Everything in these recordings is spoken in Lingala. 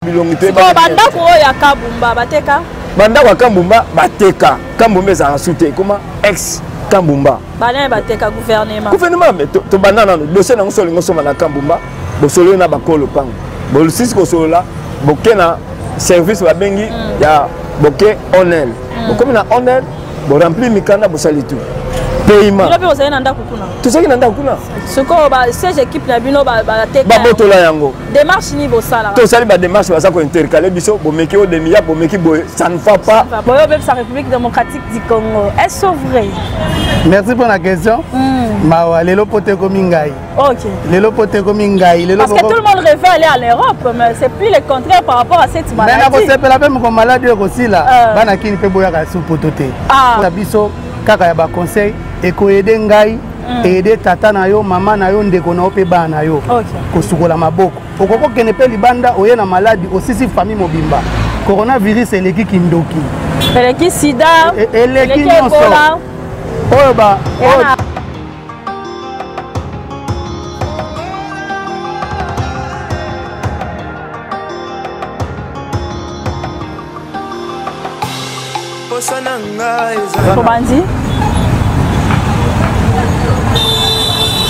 Bilongi te. Bandako oyo ya Kabumba bateka? Bandako ya Kambumba bateka. Kambumba ezalaka su te, ekoma ex Kambumba. Banani bateka? Gouvernement? Gouvernement, mais tobanda nano dossier nango. So olingi osomba na Kambumba, bosololi na bakolo lopango, bosisi kosolola, boke na service babengi ya boke onel. Bokomi na onel, boremplir mikanda, bosali tout paiement. Bino mpe bozali na ndako kuna? Tozalaki na ndako kuna. Sikoyo ba siège équipe na bino bateka? Babotola yango. Démarche nini bosalaka? Tosali badémarche, baza kointercale biso, bomeki oyo demiya, bomeki boye, ça ne va pas. Boyo obebisa République démocratique du Congo, est-ce vrai? Merci pour la question. Mawa, lelo po te ekomi ngai. Lelo po te ekomi ngai. Lelo Parce que tout le monde rêvait aller à l'Europe, mais c'est plus le contraire par rapport à cette maladie. Mais nakosepela mpe moko maladi oyo ekosila, bana kini mpe boyaka su poto te. Na biso kaka ya baconseil ekoyede ngai, eyede tata na yo, mama na yo, ndeko na yo mpe bana na yo. Kosukola maboko. Okoki kokende mpe libanda, oye na maladi, osisi famille mobimba. Coronavirus eleki kindoki, eleki sida, eleki nyonso oyo ba oyo. Tobandi.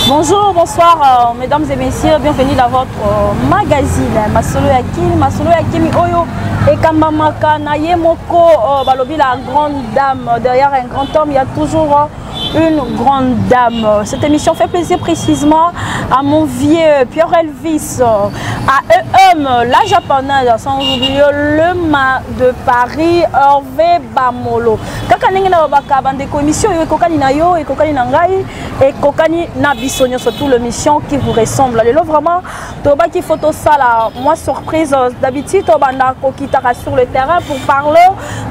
Bonjour, bonsoir, mesdames et messieurs, bienvenue dans votre magazine Masolo ya Kin, Masolo ya Kimi oyo ekambamaka na ye moko, balobi la grande dame. Derrière un grand homme, il y a toujours une grande dame. Cette émission fait plaisir précisément à mon vieux Pierre Elvis, à EM, la japonaise, sans oublier le ma de Paris, Hervé Bamolo. Kaka ndenge na babaka bandeko, émission oyo ekokani na yo, ekokani na ngai, ekokani na biso nyonso, surtout l'émission qui vous ressemble. Lelo vraiment tobaki photo sala moi surprise. D'habitude tobanda kokitaka sur le terrain pour parler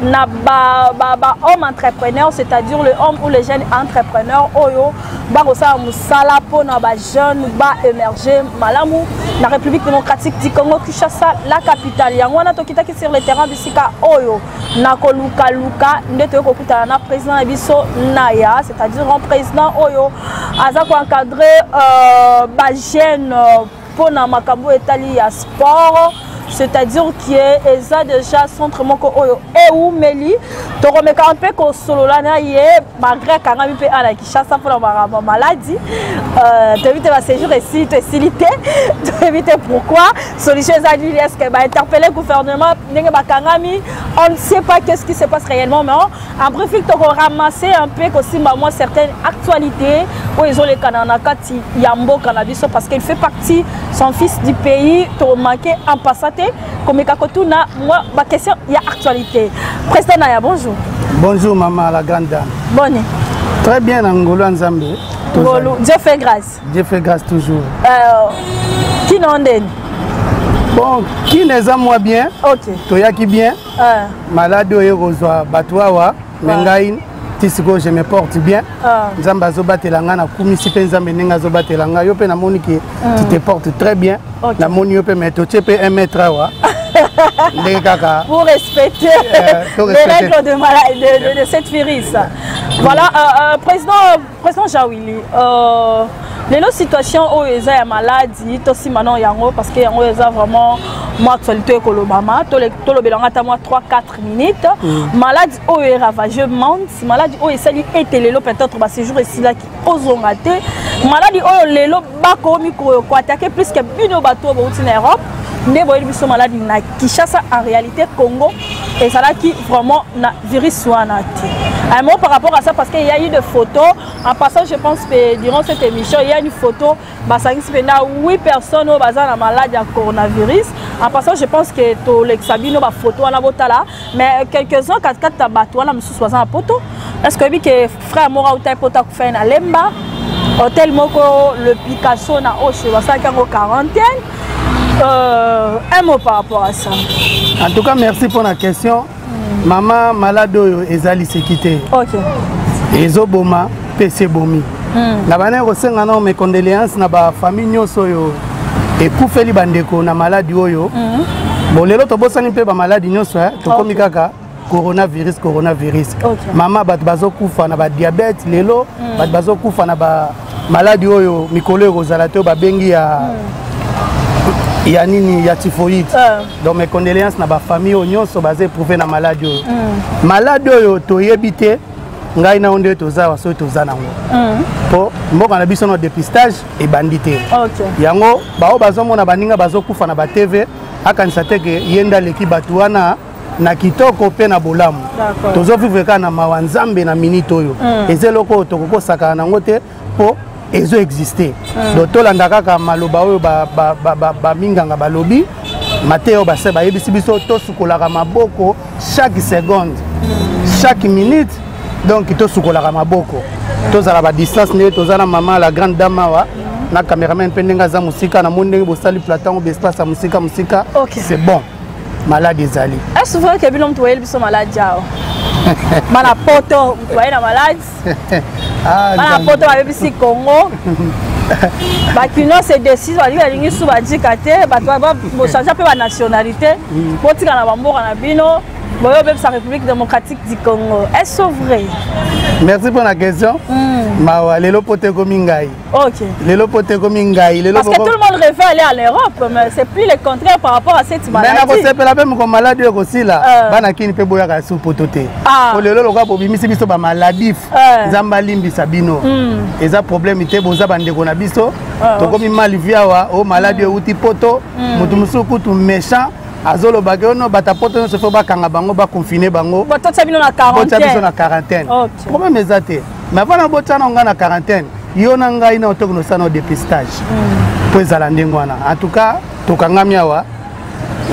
na ba ba, ba homme entrepreneur, c'est-à-dire le homme ou le jeune entrepreneur oyo bakosala mosala mpona ba jeune ba émerger malamu na République démocratique du Congo, Kinshasa la capitale. Yango wana tokitaki sur le terrain bisika oyo na kolukaluka nde toyei kokutana na président na biso Naya, c'est-à-dire un président oyo aza koencadre bajeune mpona makambo etali ya sport, c'est-à-dire que eza déjà centre moko oyo eumeli. Tokomeka mpe kosolola na ye malgré akangami mpe ana Kinshasa mpona makambo maladi. Toyebi te baséjour esili to esili te, toyebi te pourquoi, solution eza nini, est ce que bainterpelle gouvernement ndenge bakangami? On ne sait pas qu'est-ce qui se passe réellement, mais en bref tokoramasser un peu, kosimba mwa certaines actualités oyo ezolekana na kati ya mboka na biso, parce qu'il fait partie, son fils du pays. Tomanke en passant te komeka kotuna mwa baquestion ya actualité. Président Naya, bonjour. Bonjour maman la grande dame. Bonne. Très bien, na ngolu ya Nzambe. Ngolu, Dieu fait grâce. Dieu fait grâce toujours. Kino ndeni? Bon, kino eza mwa bien. Toyaki bien. Maladi oyo ekozwa bato awa, me ngai ti sikoyo je me porte bien. Nzambe azobatela ngai, nakumisi mpe Nzambe ndenge azobatela ngai. Yo mpe namoni ke tu te portes très bien. Namoni yo mpe, mais totie mpe 1 mètre awa ndenge kaka. Pour respecter les règles de cette virus. Voilà, président Jawili, lelo situation oyo eza ya maladi, tosima nano yango parce que yango eza vraiment mwa actualité ekolobama. Tolobelanga ata mwa 3 4 minutes. Maladi oyo eravage monde, maladi oyo esali ete lelo peut-être baséjour esilaki, ozonga te. Maladi oyo lelo bakomi koattaquer plus que bino bato oyo bouti na Europe nde boyebi biso maladi na Kinshasa. En réalité Congo ezalaki vraiment na virus wana te. Un mot par rapport à ça, parce qu'il y a eu des photos en passant, je pense que durant cette émission il y a une photo basangisi mpenza 8 personnes oyo baza na maladi ya coronavirus. En passant, je pense que tolekisa bino bafoto wana botala, mais quelques-uns katikati ya bato wana mosusu baza na poto. Est ce que oyebi ke frère moko auta poto akufai na Lemba, hôtel moko le Picasso na Oshe, basalaki yango quarantaine? Un mot par rapport à ça. En tout cas, merci pour la question. Mama, malade oyo eza liseki te. Ezoboma mpe esi ebomi. Na bandaki kosenga nao mes condoléances na bafamille nyonso oyo ekufeli bandeko na maladi oyo. Bon, lelo tobosani mpe bamaladi nyonso, tokomi kaka coronavirus, coronavirus. Mama, bato bazokufa na badiabète lelo, bato bazokufa na bamaladi oyo mikolo ekozala te oyo babengi ya. Ya nini, ya typhoïde. Donc mes condoléances na bafamille oyo nyonso baza éprouvé na maladi oyo. Maladi oyo toyebi te, ngai na yo nde toza awa, soki toza nango, mpo mboka na biso na dépistage ebandi te. Yango bao bazomona baninga bazokufa na batv, akanisa te ke ye nde aleki bato wana na kitoko mpe na bolamu. Tozovivre kaka na mawa Nzambe na minute oyo. Eza eloko oyo tokokosakana nango te mpo ezoexiste. Donc tolanda kaka maloba oyo baminganga balobi, mateya oyo base bayebisi biso: tosukolaka maboko chaque seconde, chaque minute. Donc tosukolaka maboko, tozala badistance ndenge toza na mama la grande dame awa na cameraman mpe ndenge aza mosika. Namoni ndenge bosali plateau yango, baespace ya mosika mosika. C'est bon, maladi ezali. Est-ce vrai que bino moto boyeli biso maladi awa? Bana poto, moto baye na maladi. Ah, bana Nzambe. poto bayebisi Congo, bakino se décide, balingi, balingi su badika te. Bato bochange mpe banationalité, botika na bamboka na bino, boyo obebisa République démocratique du Congo. Est-ce vrai? Merci pour la question. Mawa, lelo poto ekomi ngai. Lelo poto ekomi ngai lelo. Parce que tout le monde rêvait aller à l'Europe, mais c'est plus le contraire par rapport à cette me maladie. Nakosepela mpe moko maladi oyo ekosila, bana kini mpe boyaka su poto te. Po lelo lokola bobimisi biso bamaladif, Nzambe alimbisa bino, eza problème te, boza bandeko na biso. Tokomi mal vu awa o maladi oyo euti poto. Moto mosusu kutu méchant azolobaki ono bato poto nyonso fo bakanga bango, baconfine bango. Bototia bino na Botia biso quarantaine. Na quarantaine. Problème eza te, mais avant na botia na ngai na quarantaine, yo na ngai na otokende osala na dépistage mpo ezala ndenge wana. En tout cas tokangami awa,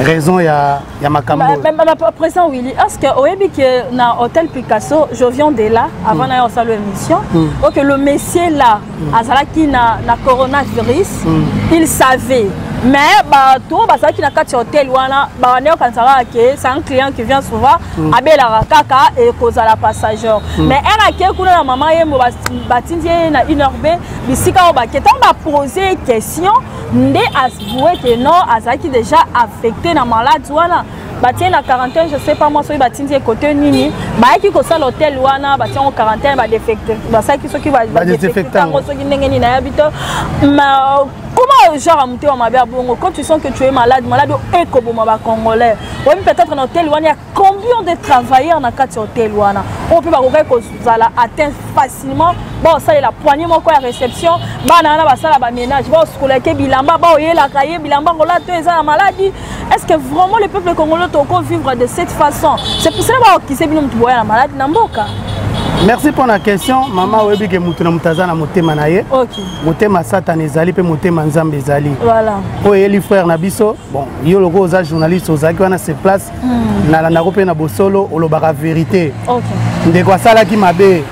raison ya makambo oyo. Mais, président Willy, est-ce que oyebi que na hôtel Picasso, je viens de là, avant d'aller osala émission, ok, le monsieur là, azalaki na coronavirus, il savait. Mais bato bazalaki na kati ya hôtel wana, bande okanisaka ke c'est un client qui vient souvent, abelaka kaka ekozala passager. Mais ere ake kuna na mama Yembo, batindi ye na 1 heure b bisika oyo bake, ntango bapose question nde avoué que non, azalaki déjà affecté na malade wana. Batie na quarantaine, je sais pas moi soki batindi ye kote nini. Bayaki kosala hôtel wana, batie yango quarantaine, badésinfecte, basalaki soki badésinfecte yango soki ndenge nini, nayebi te. Mais comment genre motema mabe ya bongo, quand tu sens que tu es malade, malade oyo ekoboma bacongolais? Oyebi peut-être na hôtel wana ya combien de travailleurs na kati ya hôtel wana oyo mpe bakokaki kozala atteint facilement? Baosalela poignée moko ya réception, bana wana basala baménage, baosukolaka bilamba, baoyelaka ye bilamba kola to eza na maladi. Est ce que vraiment le peuple congolais toko vivre de cette façon? C'est pour cela baokise bino motu boya na maladi na mboka. Merci pour la question, mama. Oyebi ke motu na moto aza na motema na ye. Motema Satana ezali mpe motema Nzambe ezali. Oyo eyeli frère na biso, bon, yo lokola oza journaliste, ozalaki wana sur place, nalandako mpe na bosolo, olobaka vérité. Ndeko asalaki mabe.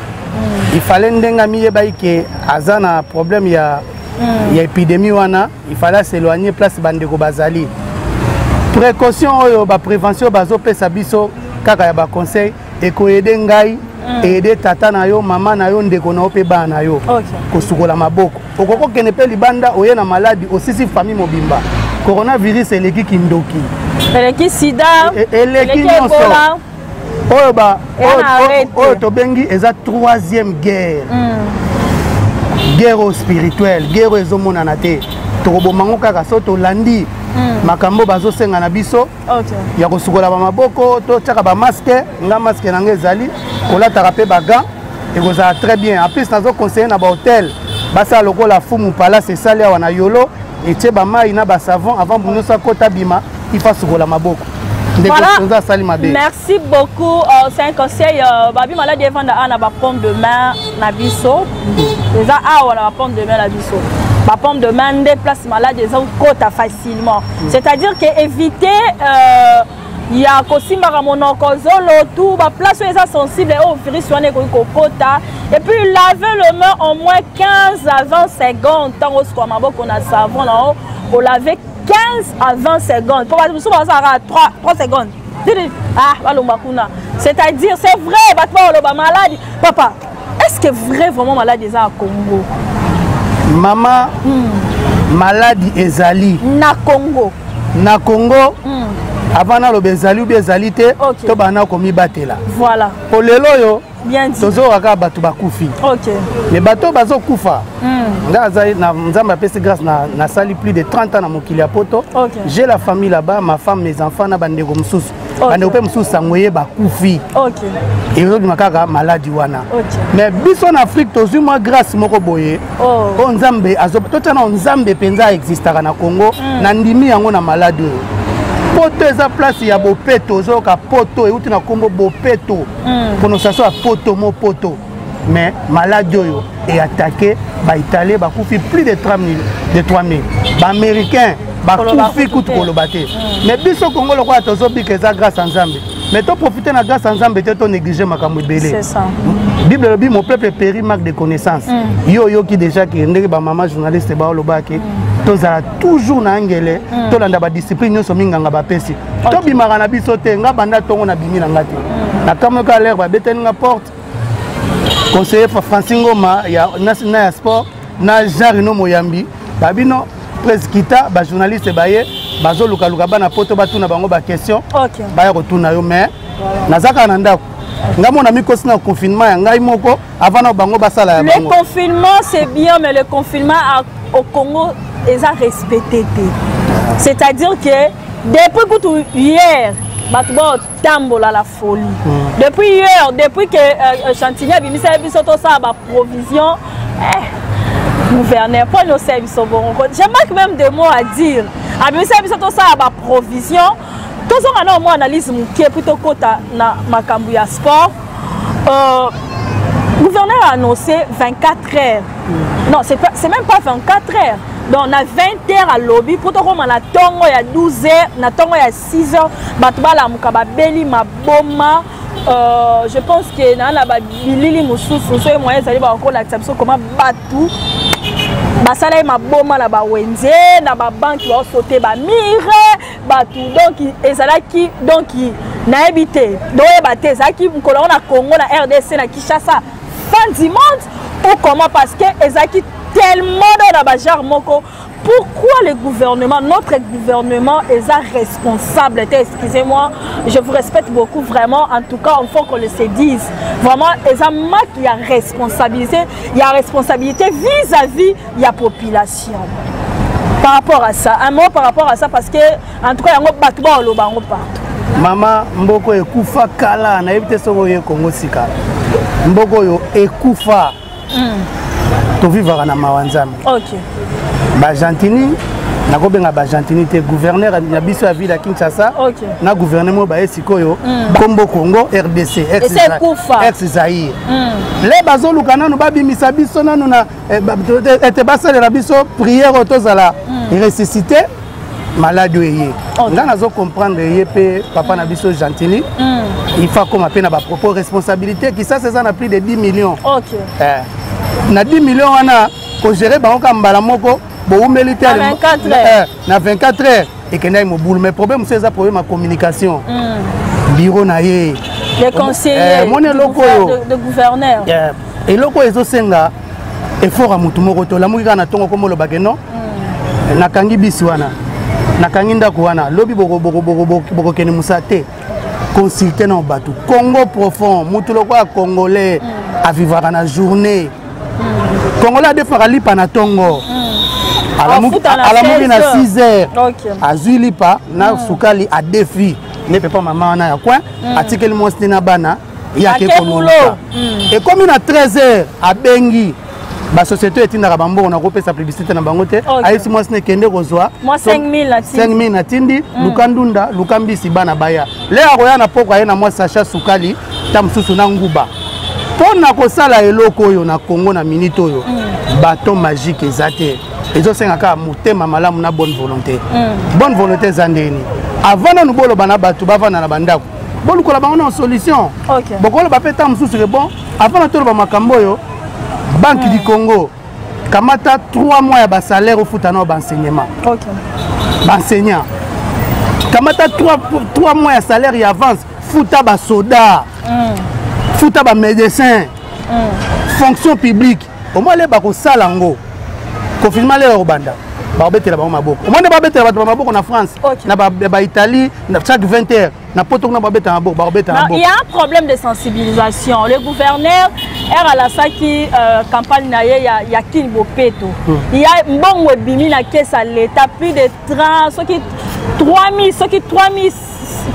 Il fallait ndenge amiyebaki ke aza na problème ya épidémie wana, il fallait s'éloigner place bandeko bazali. Précaution oyo, baprévention bazopesa biso kaka ya baconseil, ekoyede ngai, eyede tata na yo, mama na yo, ndeko na yo mpe bana na yo. Kosukola maboko, okoki kokende mpe libanda, oye na maladi, osisi famille mobimba. Coronavirus eleki kindoki. Eleki sida. Eleki nyonso oyo ba oyo tobengi eza troisième guerre, guerre oyo spirituelle, guerre oyo ezomonana te. Tokoboma ngo kaka so tolandi makambo bazosenga na biso ya kosukola bamaboko, totiaka bamasque. Nga masque na nga ezali, kolataka mpe bagants, ekozala très bien. En plus nazoconseille na bahotel basala lokola Fumu Palace esali awa na Yolo, etie bamai na basavon avant nyonso akota bima, ifa sukola maboko. Ndeko mpenza asali mabe. Merci beaucoup, c'est un conseil. Babi maladi evanda awa na bapaume de main na biso, eza awa na bapaume de main na biso. Bapaume de main nde place maladi eza kokota facilement, c'est-à-dire que éviter ya kosimbaka monoko, zolo, tout baplace oyo eza sensible oyo virus wana ekoki kokota. Et puis laver le main au moins 15 à 20 secondes. Ntango osukola maboko na savon na yo, olave 15 à 20 secondes, po bato mosusu bazalaka 3 secondes, ah, balongba kuna. C'est-à-dire, c'est vrai, bato baoloba maladi. Papa, est ce que vrai, vraiment maladi eza na Congo? Mama, maladi ezali. Na Congo. Na Congo. Avant naloba ezali ubi ezali te, to bana komibatela. Po lelo oyo Tozoyoka kaka bato bakufi, mais bato bazokufa, nga azali na Nzambe apesi grâce, nasali plus de 30 ans na mokili ya poto. J'ai la famille là-bas, ma femme, mes enfants na bandeko mosusu. Bandeko mpe mosusu, sango ye bakufi, ezobima kaka maladi wana. Mais biso na Afrique tozwi mwa grâce moko boye oyo Nzambe totya na Nzambe mpenza existaka na Congo. Na ndimi yango na maladi oyo. Poto eza place ya bopeto. Ozoyoka poto euti na nkombo bopeto, prononciation ya poto mo poto. Mais maladi oyo eattaquer Baitalien, bakufi plus de 3000, de 3000. Baaméricain bakufi kutu koloba te. Mais biso Kongo, lokola tozobika, eza grâce ya Nzambe. Mais toprofite na grâce ya Nzambe te, tonéglige makambo ebele. Bible elobi: "Mon peuple périt manque de connaissance." Yo oyoki déjà ke ndenge bamama journaliste baolobaki, tozala toujours na angele, tolanda badiscipline nyonso minganga bapesi. Tobimaka na biso te. Nga banda ntongo nabimi na nga te. Nakamweka lere babeteli nga porte, conseiller Francis Ngoma ya na ya sport na Jean Rino Moyambi babino presse kita, bajournaliste baye bazolukaluka bana poto, batuna bango baquestion, baya kotuna yo. Mais naza kaka na ndako, nga mona mikosi na confinement ya ngai moko avant na bango basala ya bango. Le confinement, c'est bien, mais le confinement au Congo eza respecté te. C'est-à-dire que depuis kutu hier, bato baotambola la folie. Depuis hier, depuis que Gentiny abimisaki biso tosala baprovision, gouverneur mpo nosala biso bongo, je manque même de mots à dire. Abimisaki biso tosala baprovision. Tozonga na mwa analyse moke mpo tokɔta na makambo ya sport. Gouverneur a annoncé 24 heures. Non, c'est même pas 24 heures. Donc na 20 heures alobi mpo tokóma na ntongo ya 12 heures, na ntongo ya 6 heures, bato balamuka babeli maboma. Je pense que naa na babilili mosusu, soki moyen ezali, bakolakisa biso koma bato basala ye maboma na bawenze, na babanke, baosote bamire bato. Donc ezalaki, donc nayebi te, doyeba te ezalaki mokolo yango na Congo, na RDC, na Kinshasa, fin du monde ou comment? Parce que ezalaki tellement do na bagenre moko. Pourquoi le gouvernement, notre gouvernement est responsable? Excusez-moi, je vous respecte beaucoup vraiment. En tout cas, il faut qu'on le se dise. Vraiment, il y a responsabilité, il y a responsabilité vis-à-vis de la population. Par rapport à ça, un mot par rapport à ça, parce que, en tout cas, il y a un partout. Mama, mboko ekufa kala, nayebi te soki oye Kongo sika. Mboko oyo ekufa. Tovivaka na mawa Nzambe. Bagentiny, nakobenga Bagentiny te, gouverneur na biso ya ville ya Kinshasa, na gouverneur moko baye sikoyo, kombo Congo RDC, ex Zaire, le bazoluka nanu babimisa biso nanu na ete basalela biso prière oyo tozala ressuscité. Maladi oyo eye, nga nazo comprendre ye mpe papa na biso Gentiny, il faut akoma mpe na bapropos responsabilité. Kisasa eza na plus de 10 millions. Na 10 millions wana, kogérer bango kaka mbala moko, bowumeli te na 24 heures, ekendaki mobulu. Mais problème mosusu eza problème ya communication, bureau na ye. Moni eloko oyo, eloko oyo ezosenga effort ya motu moko te. Olamuki kaka na ntongo, komo olobake non, nakangi bisi wana, nakangi ndako wana, lobi bokokende mosala te. Consulte na bato Congo profond. Mutu lokola Congolais avivaka na journée. Congolais adefaka lipa na ntongo, alamuki na 6 heures, azwi lipa na sukali, adefi nde pepa mama wana ya coin, atikeli mwasi te na bana, ye ake koluka. Ekomi na 13 heures, abengi basociété etindaka bambongo, na kopesa publicité na bango te. Ayebisi mwasi na ekende kozwa 5000 natindi, luka ndunda, luka mbisi, bana baya. Le akoya na poko, aye na mwa sachet sukali, ta mosusu na nguba. Mpo na kosala eloko oyo na Congo na minute oyo, baton magique eza te. Ezosenga kaka motema malamu na bonne volonté. Bonne volonté eza ndeni? Avant nanu boloba na bato bavanda na bandako, bolukola bango na solution. Bokoloba mpe ta mosusu ke bon, avant na toloba makambo oyo, Banque du Congo, kamata 3 mois ya basalaire, ofuta nao baenseignement, baenseignant. Kamata 3 mois ya salaire ya avance, futa basoda, futa bamédecin, fonction publique. Omoi le bakosala yango, confinement lelo kobanda. Bakobetela bango maboko. Omoni, babetela bato bamaboko na France, na baItalie, chaque 20 heures. Na poto kuna babeta maboko, bakobeta maboko. Il y a un problème de sensibilisation. Le gouverneur ere alasaki campagne na ye ya Kin bopeto. Il y a mbongo ebimi na caisse ya l'État, plus de 30, soki 3000, soki 3000,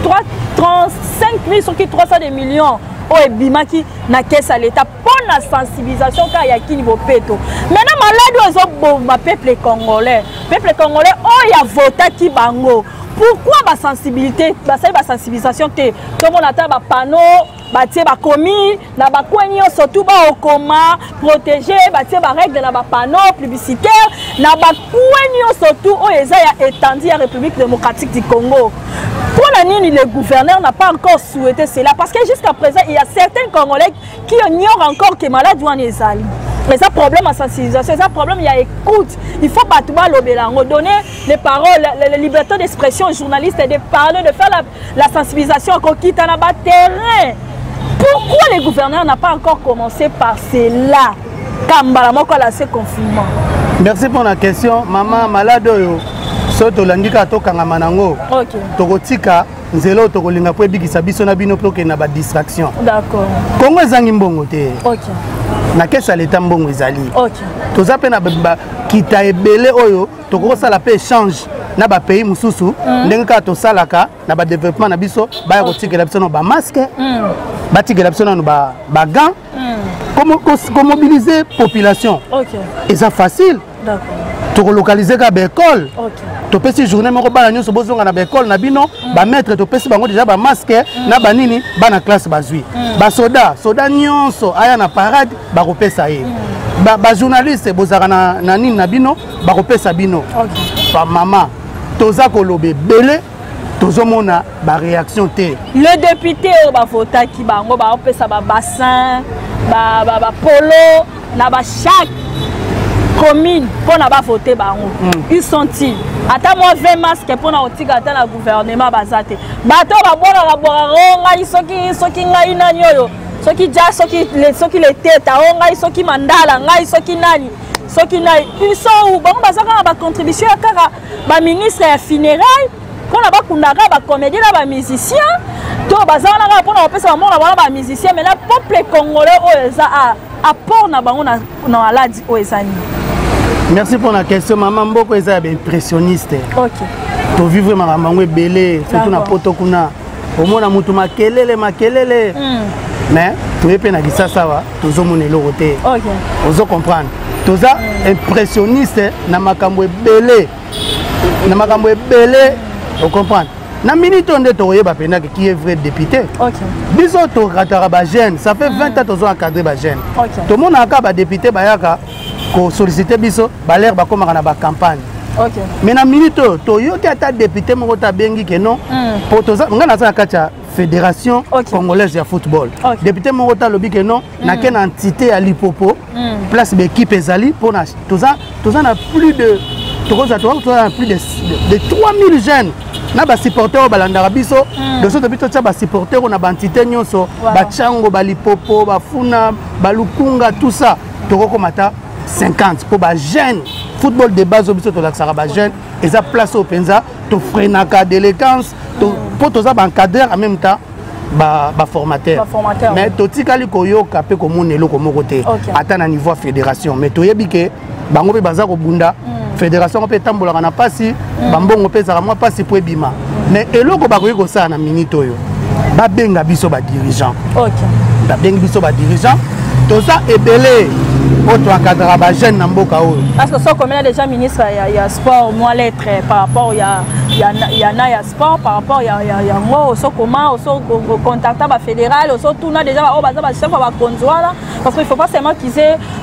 3, 35 000, soki 300 de millions oyo ebimaki na caisse ya l'État mpo na sensibilisation kaka ya Kin bopeto. Maintenant, maladi oyo ezoboma peuple congolais, peuple congolais oyo avotaki bango, pourquoi basensibilité, basali basensibilisation te? Tomona ata bapanneau batie, bakomi na bacoin nyonso tu, baokoma protéger, batie barègle na bapanneau publicitaire na bacoin nyonso tu oyo eza ya étendue ya République démocratique du Congo. Mpona nini le gouverneur n'a pas encore souhaité cela? Parce que jusqu'à présent, il y a certains Congolais qui ignorent encore que maladie wana ezali. Eza problème ya sensibilisation, eza problème ya écoute. Il faut bato balobela yango, donner les paroles, la liberté d'expression aux journalistes, de parler, de faire la sensibilisation, kokita na baterrain. Pourquoi le gouverneur n'a pas encore commencé par cela, kambala moko alase confinement? Merci pour la question, mama. Malade oyo, so tolandi kaka tokangama nango, tokotika nzela oyo tokolinga mpo ebikisa biso na bino mpe okende na badistraction. Kongo ezangi mbongo te. Na caisse ya leta mbongo ezali. Toza mpe na bakita ebele oyo tokokosala mpe échange na bapays mosusu, ndenge kaka tosalaka na badéveloppement na biso. Baya kotikela biso nano bamasque, batikela biso nano bagants. Komobiliser population eza facile. Tokolocaliser kaka baécole, topesi journée moko, bana nyonso bozonga na baécole na bino. Bamaître topesi bango déjà bamasque na banini, bana classe bazwi. Basoda, soda nyonso aya na parade, bakopesa ye. Bajournaliste bozalaka na nini na bino, bakopesa bino. Bamama, toza koloba ebele, tozomona baréaction te. Le député oyo bavotaki bango, baopesa babassin, bapolo na bachaque commune mpona bavote bango, ils sont-ils ata mwa 20 masque mpona kotika ata na gouvernement? Baza te. Bato oyo babwakaka bwakaka o ngai, soki ngai nani oyo, soki ja, soki leteta o ngai, soki mandala ngai, soki nani, soki nani, ils sont où? Bango baza kaka bacontribution ya kaka baministre ya funéraille mpona bakundaka bacomédien na bamusicien, to baza wana kaka mpona kopesa bamona wana bamusicien. Mais na peuple congolais oyo eza apport na bango na maladi oyo eza nini? Merci pour la question, mama. Mboka eza ya baimpressionniste. Tovivre makambo yango ebele, surtout na poto kuna, omona motu makelele makelele, mais toye mpe na Kisasa awa, tozomona eloko te. Ozo comprendre, toza impressionniste na makambo ebele, na makambo ebele, ocomprendre. Na minute oyo nde tokoyeba mpenza qui est vrai député. Biso torataka bajeune, ça fait 20 ans tozo encadre bajeune. Tomonaka kaka badéputé bayaka kosollicite biso, balere bakomaka na bacampagne. Mais na minute oyo toyoki ata député moko te abengi ke non, po toza, ngai naza na kati ya Fédération congolaise ya football, député moko te alobi ke non, nake na entité ya Lipopo, place baéquipe ezali, mpona toza na plus de, tokozala, toza na plus de 3000 jeunes na basupporter oyo balandaka biso. Doso tobi totia basupporter oyo na baentité nyonso, batiango balipopo, bafuna, balukunga, tout ça, tokokoma ata 50 mpo bajeune. Football de base oyo biso tolakisaka bajeune eza place oyo mpenza tofreinaka délinquance, mpo toza baencadreur, en même temps baformateur. Mais totikali koyoka mpe komona eloko moko te, ata na niveau ya fédération. Mais toyebi ke bango mpe baza kobunda. Fédération yango mpe etambolaka na mpasi, bambongo mpe ezalaka mwa mpasi mpo ebima. Mais eloko bakoki kosala na minute oyo, babenga biso badirigeant. Babengi biso badirigeant, toza ebele oyo toencadraka bajeune na mboka oyo. Parce que so komela déjà ministre ya sport mwa lettre par rapport ya na ya sport, par rapport ya yango, osokoma, osocontacta bafédéral, osotuna déjà oyo baza bachef ya bakonzi wana, parce que il faut pas seulement kize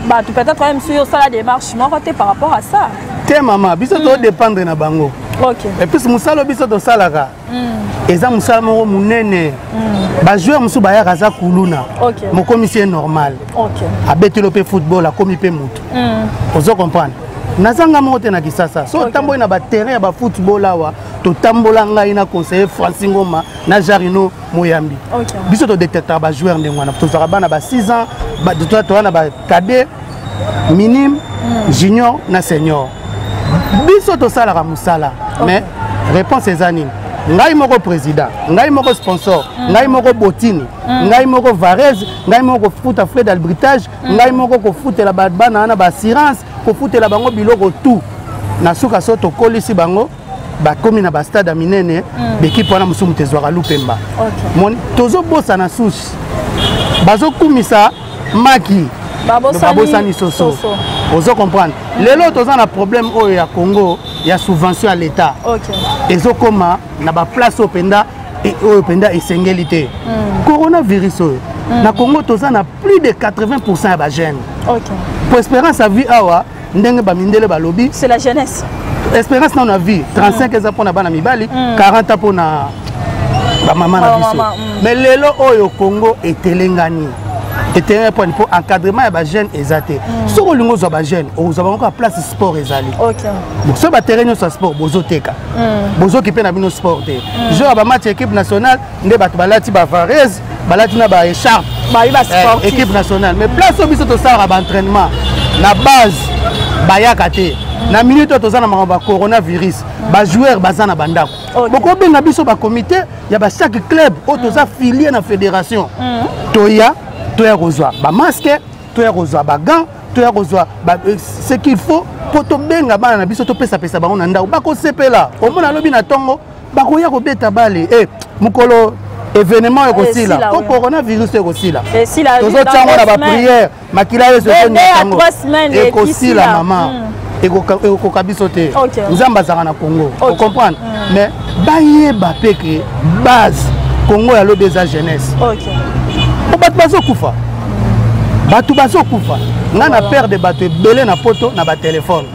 bato, peut-être même soki osala démarche moko te par rapport à ça. Te mama, biso todépendre na bango. Et puis mosala biso tosalaka eza mosala moko monene. Bajoueur mosusu bayaka, aza kuluna, mokomisi ye normal, abeteli mpe football, akomi mpe motu. Ozo comprendre, nazanga moko te na Kisasa. So otamboli na baterrain ya bafootball awa, totambola, ngai na conseiller Francis Ngoma na Jarino Moyambi, biso todétectaka bajoueur ndenge wana. Tozwaka bana ba 6 ans, toza na bacadet, minime, junior na senior. Biso tosalaka mosala, mais réponse eza nini? Ngai moko président, ngai moko sponsor, ngai moko botini, ngai moko varese, ngai moko kofuta frais d'arbitrage, ngai moko kofutela bana wana baassurance, kofutela bango biloko tout. Na suka so tokolisi bango, bakomi na bastade ya minene, baekipe wana mosusu moto ezwaka lupemba. Moni tozobosana susi, bazokumisa maki, babosani soso. Ozo comprendre? Lelo toza na problème oyo ya Congo ya subvention ya l'État. Ezokoma na baplace oyo mpenza, oyo mpenza esengeli te. Coronavirus oyo, na Congo toza na plus de 80 ya bajeune. Po espérance ya vie awa, ndenge bamindele balobi, c'est la jeunesse. Espérance nano ya vie 35 eza mpona bana mibali, 40 mpona bamama na biso. Mais lelo oyo Congo etelengani, etelengani mponi? Mpo encadrement ya bajeune eza te. Soki olingi ozwa bajeune, okozwa bango kaka place sport ezali. Bon, soki baterrain nyonso ya sport bozoteka, bozoki mpe na bino sport te. Jour ya bamatch ya équipe nationale nde bato balati bavarese, balati na baécharpe équipe nationale, mais place oyo biso tosalaka baentraînement na base, bayaka te. Na minute oyo toza na makambo ya coronavirus, bajoueur baza na bandako. Bokobenga biso bacomité ya bachaque club oyo toza filie na fédération, toya kozwa bamasque, toya kozwa bagants, toya kozwa ce qu'il faut mpo tobenga bana na biso, topesapesa bango na ndako, bakosepela. Omona alobi na ntongo bakoya kobeta bale e mokolo événement ekosila, po coronavirus ekosila. Tozotiango na baprière, makila Yesu ezonyango, ekosila mama, ekokoka biso te. Nzambe azalaka na Congo, ocomprendre? Mais bayeba mpe ke base Congo ya lobi eza jeunesse, po bato bazokufa, bato bazokufa. Ngai na perdre bato ebele na poto na batelefone,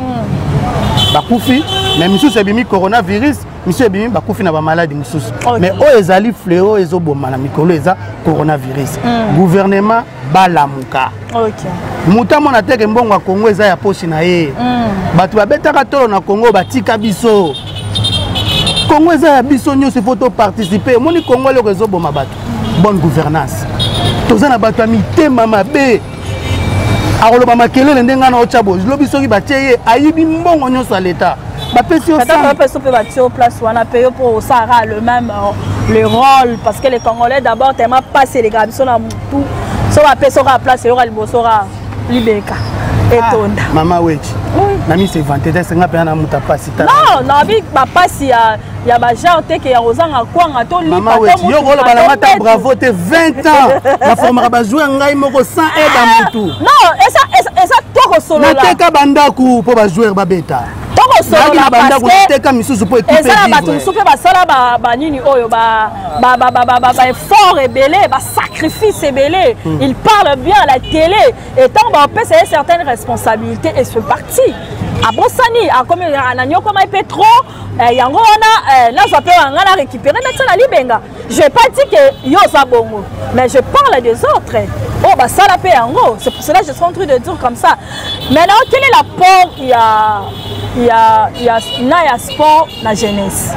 bakufi, mais misusu ebimi coronavirus, misusu ebimi bakufi na bamaladi mosusu. Mais oyo ezali fléau ezoboma na mikolo eza coronavirus. Gouvernement balamuka. Moto amona teke mbongo ya Kongo eza ya posi na ye. Bato babetaka tolo na Kongo, batika biso. Kongo eza ya biso nyonso, ifo toparticipe. Omoni Kongo, eloko ezoboma bato, bonne gouvernance. Toza na bato ya mitema mabe, akoloba makelele ndenge ngai na otya boye, lobi soki batie ye, ayibi mbongo nyonso ya leta bapesi yo. Peut-être mpe batie yo place wana mpe yo mpo osalaka le même le rôle, parce que les Congolais d'abord, tellement pasi elekaka biso na mutu, so bapesi oka place, eyoka liboso ka libeka etonda. Mama Wechi, na mi se vanter te, senga mpenza na moto apasi. Non, nabi bapasi ya bagenre te ke ya kozanga kwanga to. Mama Wechi, yo koloba na mata bravo te. 20 ans naformaka bajoueur ngai moko sans aide ya mutu. Non, eza tokosolola. Nateka bandako mpo bajoueur babeta. Tokosolola. Bandako nateka misusu mpo. Eza na bato mosusu mpe basala banini oyo, baeffort ebele, basacrifice ebele. Il parle bien à la télé et ntango bapesa ye certaines responsabilités et ce parti abosani, akomi nanyokoma mpe trop. Yango wana nazwa mpe nga na récupéré, natia na libenga. Je vais pas dire que yo oza bongo, mais je parle des autres oyo basala mpe yango. C'est pour cela que je suis en train de dire comme ça. Maintenant, quel est l'apport ya na ya sport na jeunesse?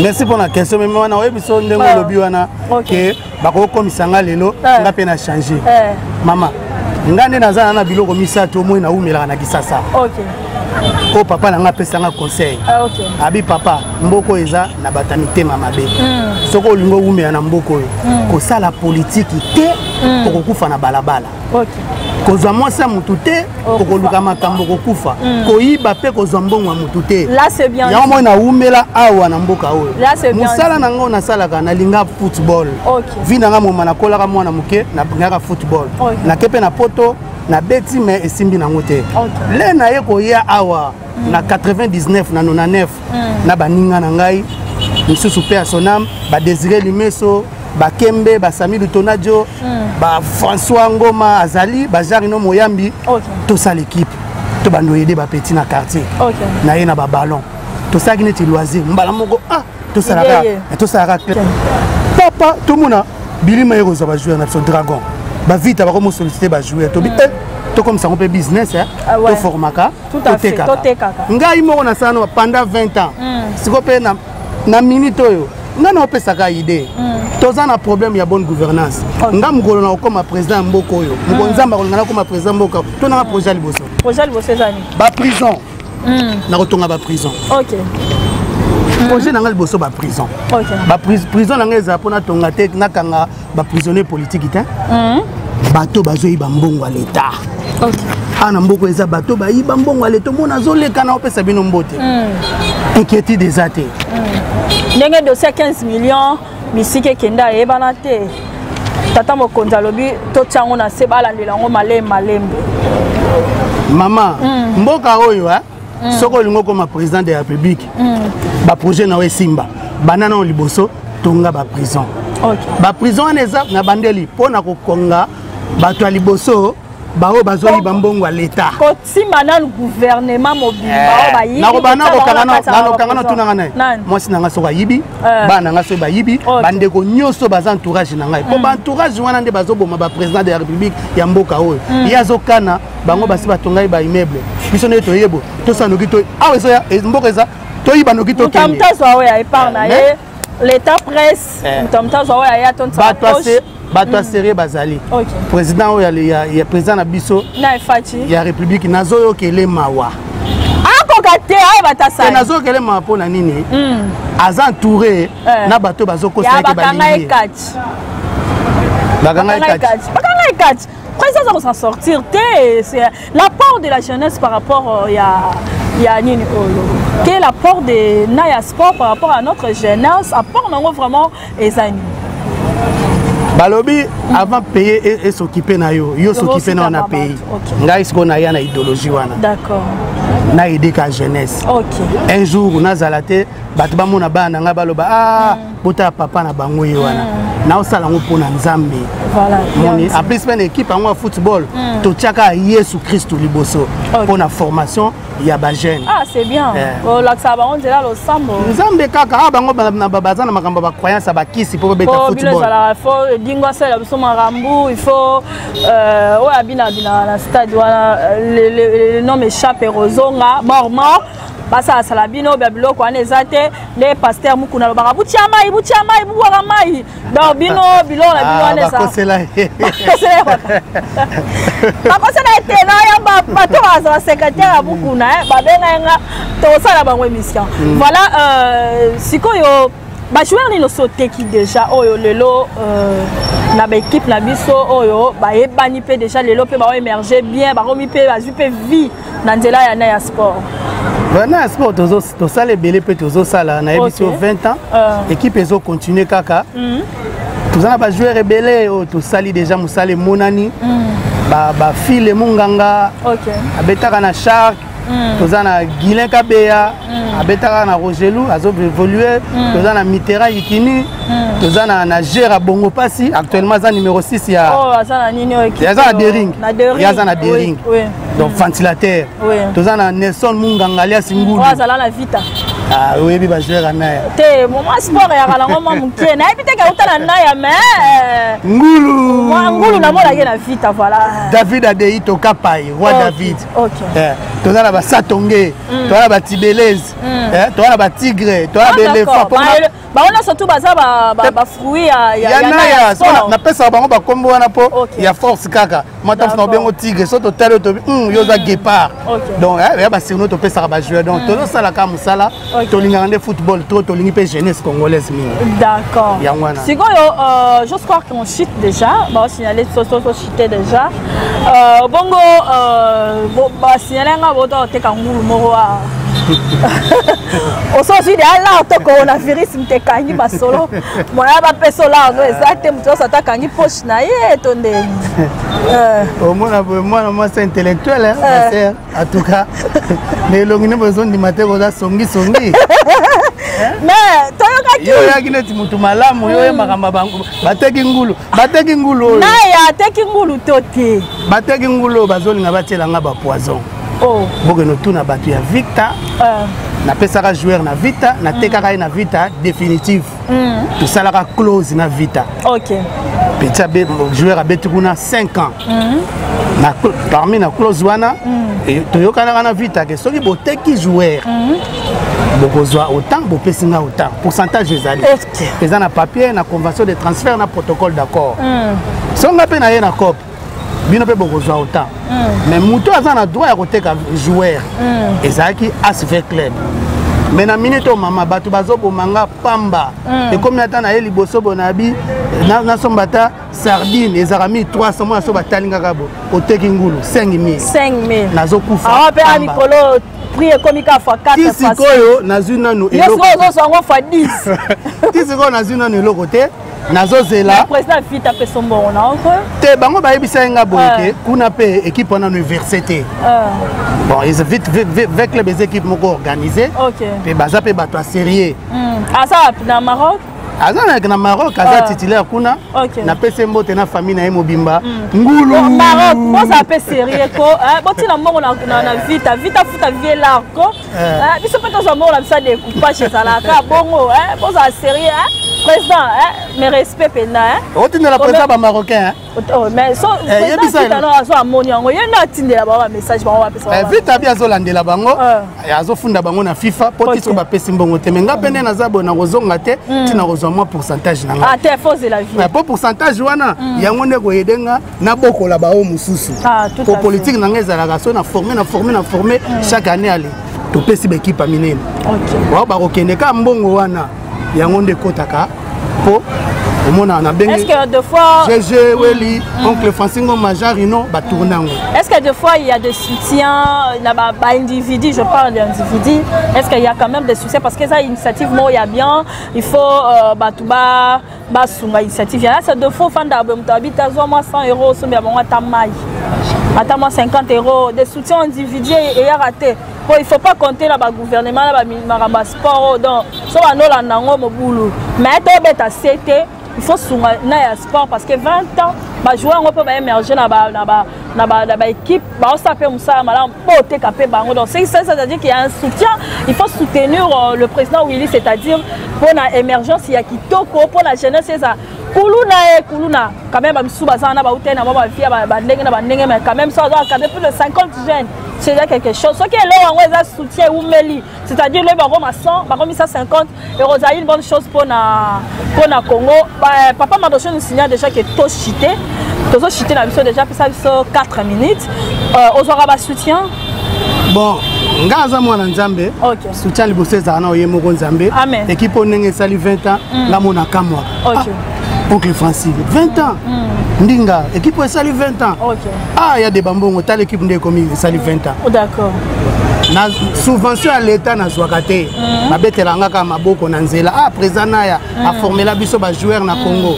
Merci pour la question. Mais wana oyebi so ndenge olobi wana ke bakokomisa nga lelo, nga mpe na change. Mama, nga nde naza na biloko misato omoi naumelaka na Kisasa oyo papa na nga apesanga conseil. Abi papa, mboka oyo eza na bato ya mitema mabe. Soki olingi owumela na mboka oyo, kosala politiki te, okokufa na balabala. Kozwa mwasi ya mutu te, okoluka makambo, okokufa. Koyiba mpe kozwa mbongo ya mutu te. Yango moi nawumela awa na mboka oyo. Mosala na ngai nasalaka, nalinga football. Vi na ngai moma nakolaka mwana moke, nalingaka football. Nake mpe na poto, nabeti, mais esimbi nango te. Le naye koya awa na 99 na 99 na baninga na ngai misusu mpe ya sonam, badésiré Limeso, bakembe, basami Lutonadio, bafrançois Ngoma, azali bajarino Moyambi. Tosala équipe, tobanda oyede bapeti na quartier. Na ye na baballon, tosalaki neti loisir. Mbala moko, ah, tosalaka papa, tomona bilima ye kozwa bajoueur na biso Dragon, bavita bakomosollicite bajoueur. Tobi tokomisa yango mpe business, toformaka, totekaka. Ngai moko nasala no pendant 20 ans. Sikoyo mpe na minute oyo ngai naopesaka idée, toza na problème ya bonne gouvernance. Nga mokolo na kokóma président ya mboka oyo, mokolo Nzambe akolinga nakóma président mboka, to nanga projet ya liboso. Projet liboso ezani? Baprison. Nakotonga baprison. Projet na ngai liboso, baprison. Baprison na ngai ezala mpo natonga te, nakanga baprisonnier politique te, bato bazoyiba mbongo ya leta. Awa na mboka eza bato bayiba mbongo ya leta. Omona azoleka na opesa bino mbote, inquiétude eza te. Ndenge dossier ya 15 millions bisika ekende ayebana te, tata mokonzi alobi totia yango na se, balandela yango malembe malembe. Mama, mboka oyo, soki olingi okoma président de la République, baprojet na yo esimba, banda nano liboso tonga baprison. Baprison wana eza na bandeli mpo na kokonga bato ya liboso baoyo bazoyiba mbongo ya leta. Kosimba nanu gouvernement mobimba oyo bayibi. Nakobanda kokanga na tunanga naye, mwasi na ngai soki ayibi, bana na ngai soki bayibi, bandeko nyonso baza entourage na ngai, mpo baentourage wana nde bazoboma baprésident de la République ya mboka oyo. Ye azokana bango basi batongai baimmeuble, biso nde toyebo tosala noki to awa ezoya mboka eza toyiba noki tokende. Moto azwa oyo ya epargne na ye, l'état presse, moto azwa oyo aya tonisa. Bato ya sérieux bazali. Président oyo ya président na biso na Fatshi ya République, nazoyokele mawa. Akoka te ayo batasali. Nazokele mawa mpo na nini? Aza entouré na bato bazokosa. Yeke balingi bakanga ye kati. Bakanga ye kati. Président aza kosan sortir te. C'est l'apport de la jeunesse par rapport ya nini oyo? Quel est l'apport de Naya Sport par rapport à notre jeunesse? Apport nango vraiment eza nini? Balobi avant pays es'occupe na yo, yo s'occupe na wana pays. Ngai sikoyo naya na idéologie wana. Na aide ka jeunesse. Un jour nazala te, bato bamona bana na ngai baloba: "Ah, botala papa na bango ye wana." Naosala yango mpona Nzambe. Moni, en plus mpe na équipe yango ya football, totiaka Yesu Kristu liboso mpona formation ya bajeune. Ah, c'est bien. Olakisaka bango nzela losambo. Nzambe kaka. Awa bango baza na makambo ya bacroyance ya bakisi mpo babeta football. Ezalaka faut dingo asalela biso makambo, il faut oyo abinabinaka na stade wana, le nom échappe, rozonga mort mort, basalasala bino bya biloko wana eza te. Nde pasteur Mukuna alobaka: "Butia mai, butia mai, bubwaka mai." Donc bino biloko na bino wana eza bakosela. Bakosela ete nayamba bato bazala secrétaire ya Mukuna, babenga ye nga, tosala bango émission. Voilà. Sikoyo bajoueur nini osi oteki déjà oyo lelo na baéquipe na biso oyo bayebani mpe déjà lelo mpe baoémerge bien, bakomi mpe bazwi mpe vie na nzela ya na ya sport? Na ya sport tosala ebele mpe tozosala. Nayebi so 20 ans équipe ezocontinue kaka. Toza na bajoueur ebele oyo tosali déjà mosala emonani, bafile Munganga abetaka na Shark, toza na Guilin Kabeya abetaka na Rogelu, azoévolue, toza na Mitterrand Yikini, toza na Gera Bongo Pasi, actuellement aza numéro 6 ya aza na nini? Aza na Daring, ye aza na Daring, donc ventilateur. Toza na Nelson Munganga alias Ngulu. Azala na Vita. Oyebi bajoueur anaya. Te, mwa sport eyaka nango mwa moke, nayebi te ke uta na Naya, mais Ngulu. Ngulu namonaki na Vita, voilà. David Adei Tokapai, roi David. Toza na basatonge, toza na batibelese, toza na batigre, toza na baéléphant. Bango nyonso tu baza bafruit ya Naya. Napesaka bango bakombo wana mpo ya force kaka. Mwa na obengo tigre, so totali oyo tobi yo oza guépard. Donc ya basurnom topesaka bajoueur. Donc tozosalaka mosala, tolingaka nde football trop, tolingi mpe jeunesse congolaise mingi. D'accord. Yango wana. Sikoyo j'ose croire qu'on chute déjà, baosignale tochute déjà. Bongo basignale nga bota oteka ngulu moko osozwi de ala to coronavirus moto ekangi masolo moya bapesa olano eza te, moto nyonso atakangi poche na ye to ndeni. Omona boye mwana mwasi intellectuel, ma sœur, en tout cas na elongi nde bozondima te koza songisongi. Mais toyokaki. Yo oyaki neti motu malamu, yo oyembaka mabango. Bateki ngulu, bateki ngulu oyo. Naya ateki ngulu to te? Bateki ngulu oyo, bazolinga batielanga bapoison. Bokende otuna bato ya Victa. Napesaka joueur na Vita, natekaka ye na Vita définitive. Tosalaka clause na Vita. Petit joueur abeti kuna 5 ans. Parmi na clause wana, toyokanaka na Vita ke soki boteki joueur, bokozwa autant, bopesi nga autant, pourcentage ezali. Eza na papier, na convention de transfert, na protocole d'accord. So nga mpe na ye na cope. Bino mpe bokozwa autant. Mais moto aza na droit ya koteka joueur ezalaki ASV Club. Mais na minute oyo, mama, bato bazoboma nga pamba. Ekomi ata na ye liboso boye na bi nasomba ata sardine, ezalaka 1300. Mwana so batali ngaka bo oteki ngulu 5000. 5000. Nazokufa. Awa mpe a mikolo prix ekomi ka fois 4. Ti sikoyo nazwi nanu eloko ozozwa yango fois 10. Ti sikoyo nazwi nanu eloko te, nazozela. Président Vita apesa mbongo na oncle. Te, bango bayebisa ye nga boye ke kuna mpe équipe wana no everse te. Bon, V Club eza équipe moko organisé mpe baza mpe bato ya sérieux. Aza na Maroc. Aza na Maroc, aza titulaire kuna. Napesi ye mbote na famille na ye mobimba. Ngulu. Maroc, bozala mpe sérieux ko, botina mbongo na Vita. Vita futa vie larko, biso mpe tozwa mbongo na biso ya découpage. Ezalaka bongo, bozala sérieux. Président, mes respect mpenza. Otindela président bamarocain. Mais so président azo amoni yango, ye nde atindela bango bamessage, bango bapesa. Vita bi azolandela bango, azofunda bango na FIFA mpo ti soki bapesi mbongo te. Me nga mpe nde naza boye, nakozonga te ntina kozwa mwa pourcentage na nga. Te, fozela vie. Mpo pourcentage wana yango nde koyede nga nabokola bao mosusu. Po politique na nga ezalaka so na forme, na forme, na forme chaque année. Ale topesi baekipe ya minene bao bakokende ka mbongo wana, yango nde ekotaka mpo omona nabengi GG Weli, oncle Francis Ngoma, Jean Rino, batourne yango. Est-ce que des fois il y a des soutiens na ba, ba individu? Je parle d'individu. Est-ce qu'il y a quand même des soutiens? Parce que ça, initiative moko ya bien, il faut bato ba basunga initiative ya ça. Deux fois ofanda boye, moto abi tazwa mwa 100 euros, osombi ya bango ata mai, ata mwa 50 euros des soutiens individuels eyaka te. Po il faut pas compter na bagouvernement na bamakambo ya sport oyo. Donc so bandolanda yango mobulu, mais tobeta se te, il faut sunga na ya sport, parce que 20 ans bajoueur yango mpe baémerge na baéquipe, baosala mpe mosala malamu mpo oteka mpe bango. Donc c'est-à-dire qu'il y a un soutien, il faut soutenir le président Willy, c'est-à-dire mpona émergence ya kitoko, mpona jeunesse eza kuluna ye kuluna. Quand même bamisusu baza wana, bautai na mwa bavie bandenge na bandenge, mais quand même so aza encadré plus de 50 jeunes, c'est déjà quelque chose. Soki eloko yango eza soutien eumeli, c'est-à-dire lobi bakoma 100, bakomi 150, ekozala une bonne chose mpona Congo. Papa Mardochée nous signale déjà que tochite, tozochite na biso déjà. Pesa biso 4 minutes. Ozwaka basoutien? Bon, nga aza mwana Nzambe. Soutien liboso ezala na oye moko Nzambe. Équipe oyo ndenge esali 20 ans, nga mona kamwaka. Oncle Francis, 20 ans, ndinga équipe oyo esali 20 ans. Ah, ya de bambongo, tala équipe nde ekomi, esali 20 ans. Oh, d'accord. Na subvention ya leta nazwaka te. Babetela nga kaka maboko na nzela: ah, président Naya aformela biso bajoueur na Congo.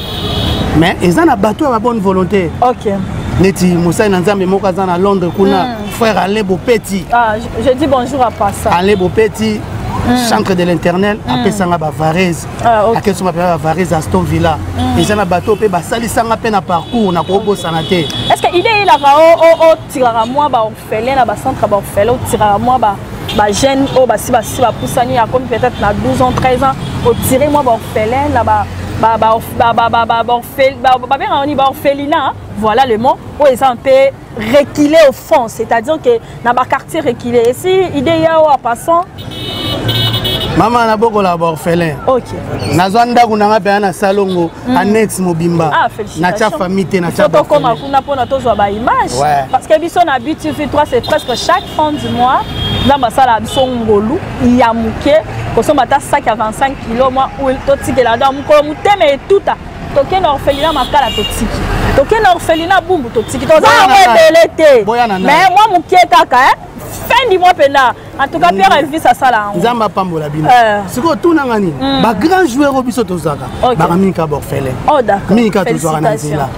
Mais eza na bato ya babonne volonté, neti mosali na Nzambe moko aza na Londres kuna, frère Alain Bopeti. Ah, je dis bonjour à pasa. Alain Bopeti, chantre de l'Éternel, apesanga bavarese. Akesonga mpe bavarese Aston Villa. Eza na bato mpe basalisanga mpe na parcours, na kobosana te. Est ce que idée eyelaka otiraka mwa baorphelin na bacentre baorphelin, otiraka mwa bajeune oyo basi bapusani, akomi peut-être na 12 ans, 13 ans, otire mwa baorphelin na babengaka nini, baorphelinat, voilà le mot, oyo eza mpe reculé au fond, c'est-à-dire que na baquartier reculé esi idée ya oyo en passant? Mama, nabokola baorphelin. Nazwa ndako na nga mpenza na salongo, annexe mobimba. Ah, natya famille te, natya. Tokóma kuna mpona tozwa baimage, parce que biso na BTV 3, c'est presque chaque fin du mois, Nzambe asala biso ngolu ya moke, kosomba ata sac ya 25 kilo mwa huile, totikela. Donc mokolo motema etuta, tokende orphelinat Makala, totiki, tokende orphelinat Bumbu, totiki. Toza yango ebele te, mais mwa moke kaka fin du mois mpena. En tout cas, Pierre Elvis asala yango. Nzambe apambola bino. Sikoyo tunanga nini? Bagrand joueur oyo biso tozwaka, baka mingi ka baorphelin, mingi ka tozwaka na nzela.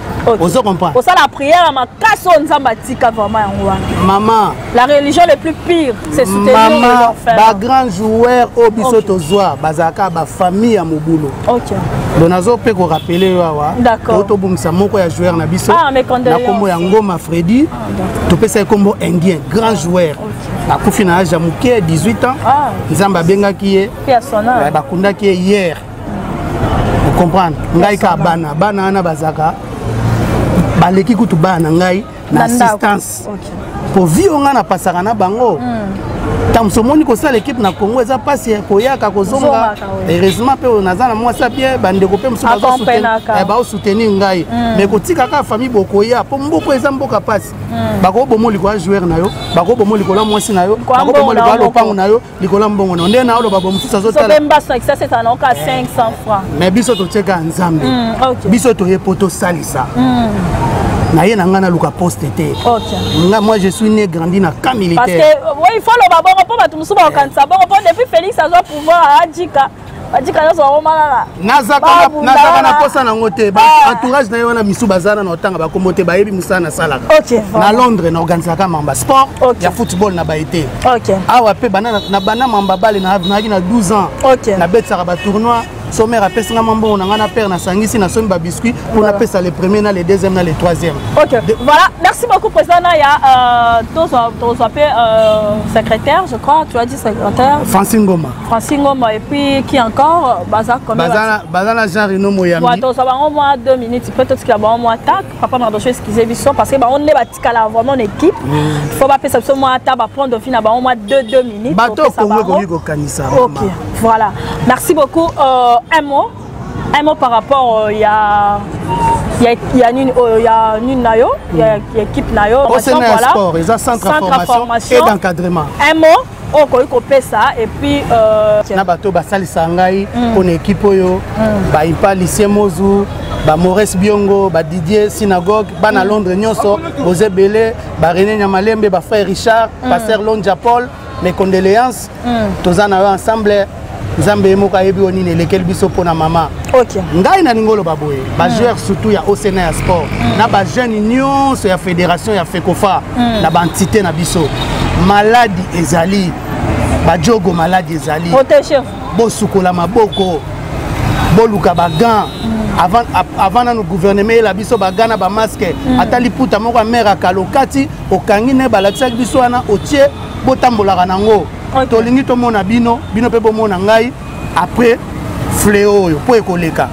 Ozo comprendre? Osala prière ya makasi oyo Nzambe atika vraiment yango wana. Mama. La religion le plus pire, c'est soutenir. Mama, bagrand joueur oyo biso tozwa bazalaka bafamille ya mobulu. Donc nazo mpe korappeler yo awa, tobongisa moko ya joueur na biso na nkombo ya Ngoma Fredi, topesa ye nkombo Indien, grand joueur, akufi na age ya moke, 18 ans. Nzambe abengaki ye, bakundaki ye hier. Ocomprendre ngai? Kaka bana, bana wana bazalaka baleki kutu bana na ngai na assistance po vie oyo ngai napasaka na bango. Ntango mosu omoni kosala équipe na Congo eza mpasi, koyaka kozonga. Heureusement mpe naza na mwasi bien, bandeko mpe mosusu baosoutenir ngai, mais kotika kaka famille bokoya, mpo mboka eza mboka mpasi. Bakoboma likolo ya joueur na yo, bakoboma likolo ya mwasi na yo, bakoboma likolo ya lopango na yo, likolo ya mbongo na yo. Nde na oloba bo mosusu azotala, mais biso totieka Nzambe. Biso toye mpo tosalisa na ye. Na ngai naluka poste te. Nga, moi, je suis né, grandi na camp militaire. Parce que oui, il faut loba bongo mpo bato mosusu bakokanisa bongo, mpo depuis Félix azwa pouvoir, ajika bajika nyonso bakoma kaka. Nazaka na posa nango te. Entourage na ye wana, misu baza na otanga bakombo te, bayebi mosala nasalaka na Londres. Na organisaka mamba sport ya football na baye te. Awa mpe na banda mamba bale, nayaki na 12 ans, nabetisaka batournoi. Sommaire apesinga mwa mbongo na ngai na père, nasangisi, nasombi babiscuit mpo napesa le premier na le deuxième na le troisième. Ok, voilà, merci beaucoup, président Naya. Tozwa mpe secrétaire, je crois tu as dit secrétaire. Francine Ngoma. Francine Ngoma, et puis qui encore? Baza combien? Baza na Jean Rino Moyambi. Tozwa bango mwa 2 minutes mpe totikela bango mwa tak. Papa Mardocho, excusez biso, parce que bango nde batikala vraiment na équipe. Il faut bapesa biso mwa ata baprendre vie na bango mwa 2 2 minutes. Bato Kongo ekoki kokanisa. Ok, voilà, merci beaucoup. Un mot par rapport ya nini oyo, ya nini na yo, ya équipe na yo. Voilà, sport eza centre de formation et d'encadrement. Un mot oyo okoki kopesa et puis na bato basalisaka ngai mpona équipe oyo, baimpa Lucien Mozu, bamaurice Biongo, badidier Synagogue, bana Londres nyonso boza ebele, barené Nyamalembe, bafrère Richard, pasteur Lonja Paul, mes condoléances. Toza na yo ensemble. Nzambe ye moko ayebi oyo nini elekeli biso mpo na mama. Ngai nalingi oloba boye: bajoueur surtout ya Ocna ya sport, na bajeune nyonso ya fédération ya FECOFA, na baentité na biso, maladi ezali bajogo, maladi ezali. Bosukola maboko, boluka bagants avant, avant nanu gouvernement eyela biso bagants na bamasque. Ata liputa moko ya mere akala okati okangi nde balakisaki biso wana, otie, botambolaka nango. Tolingi tomona bino, bino mpe bomona ngai après fléau oyo mpo ekoleka.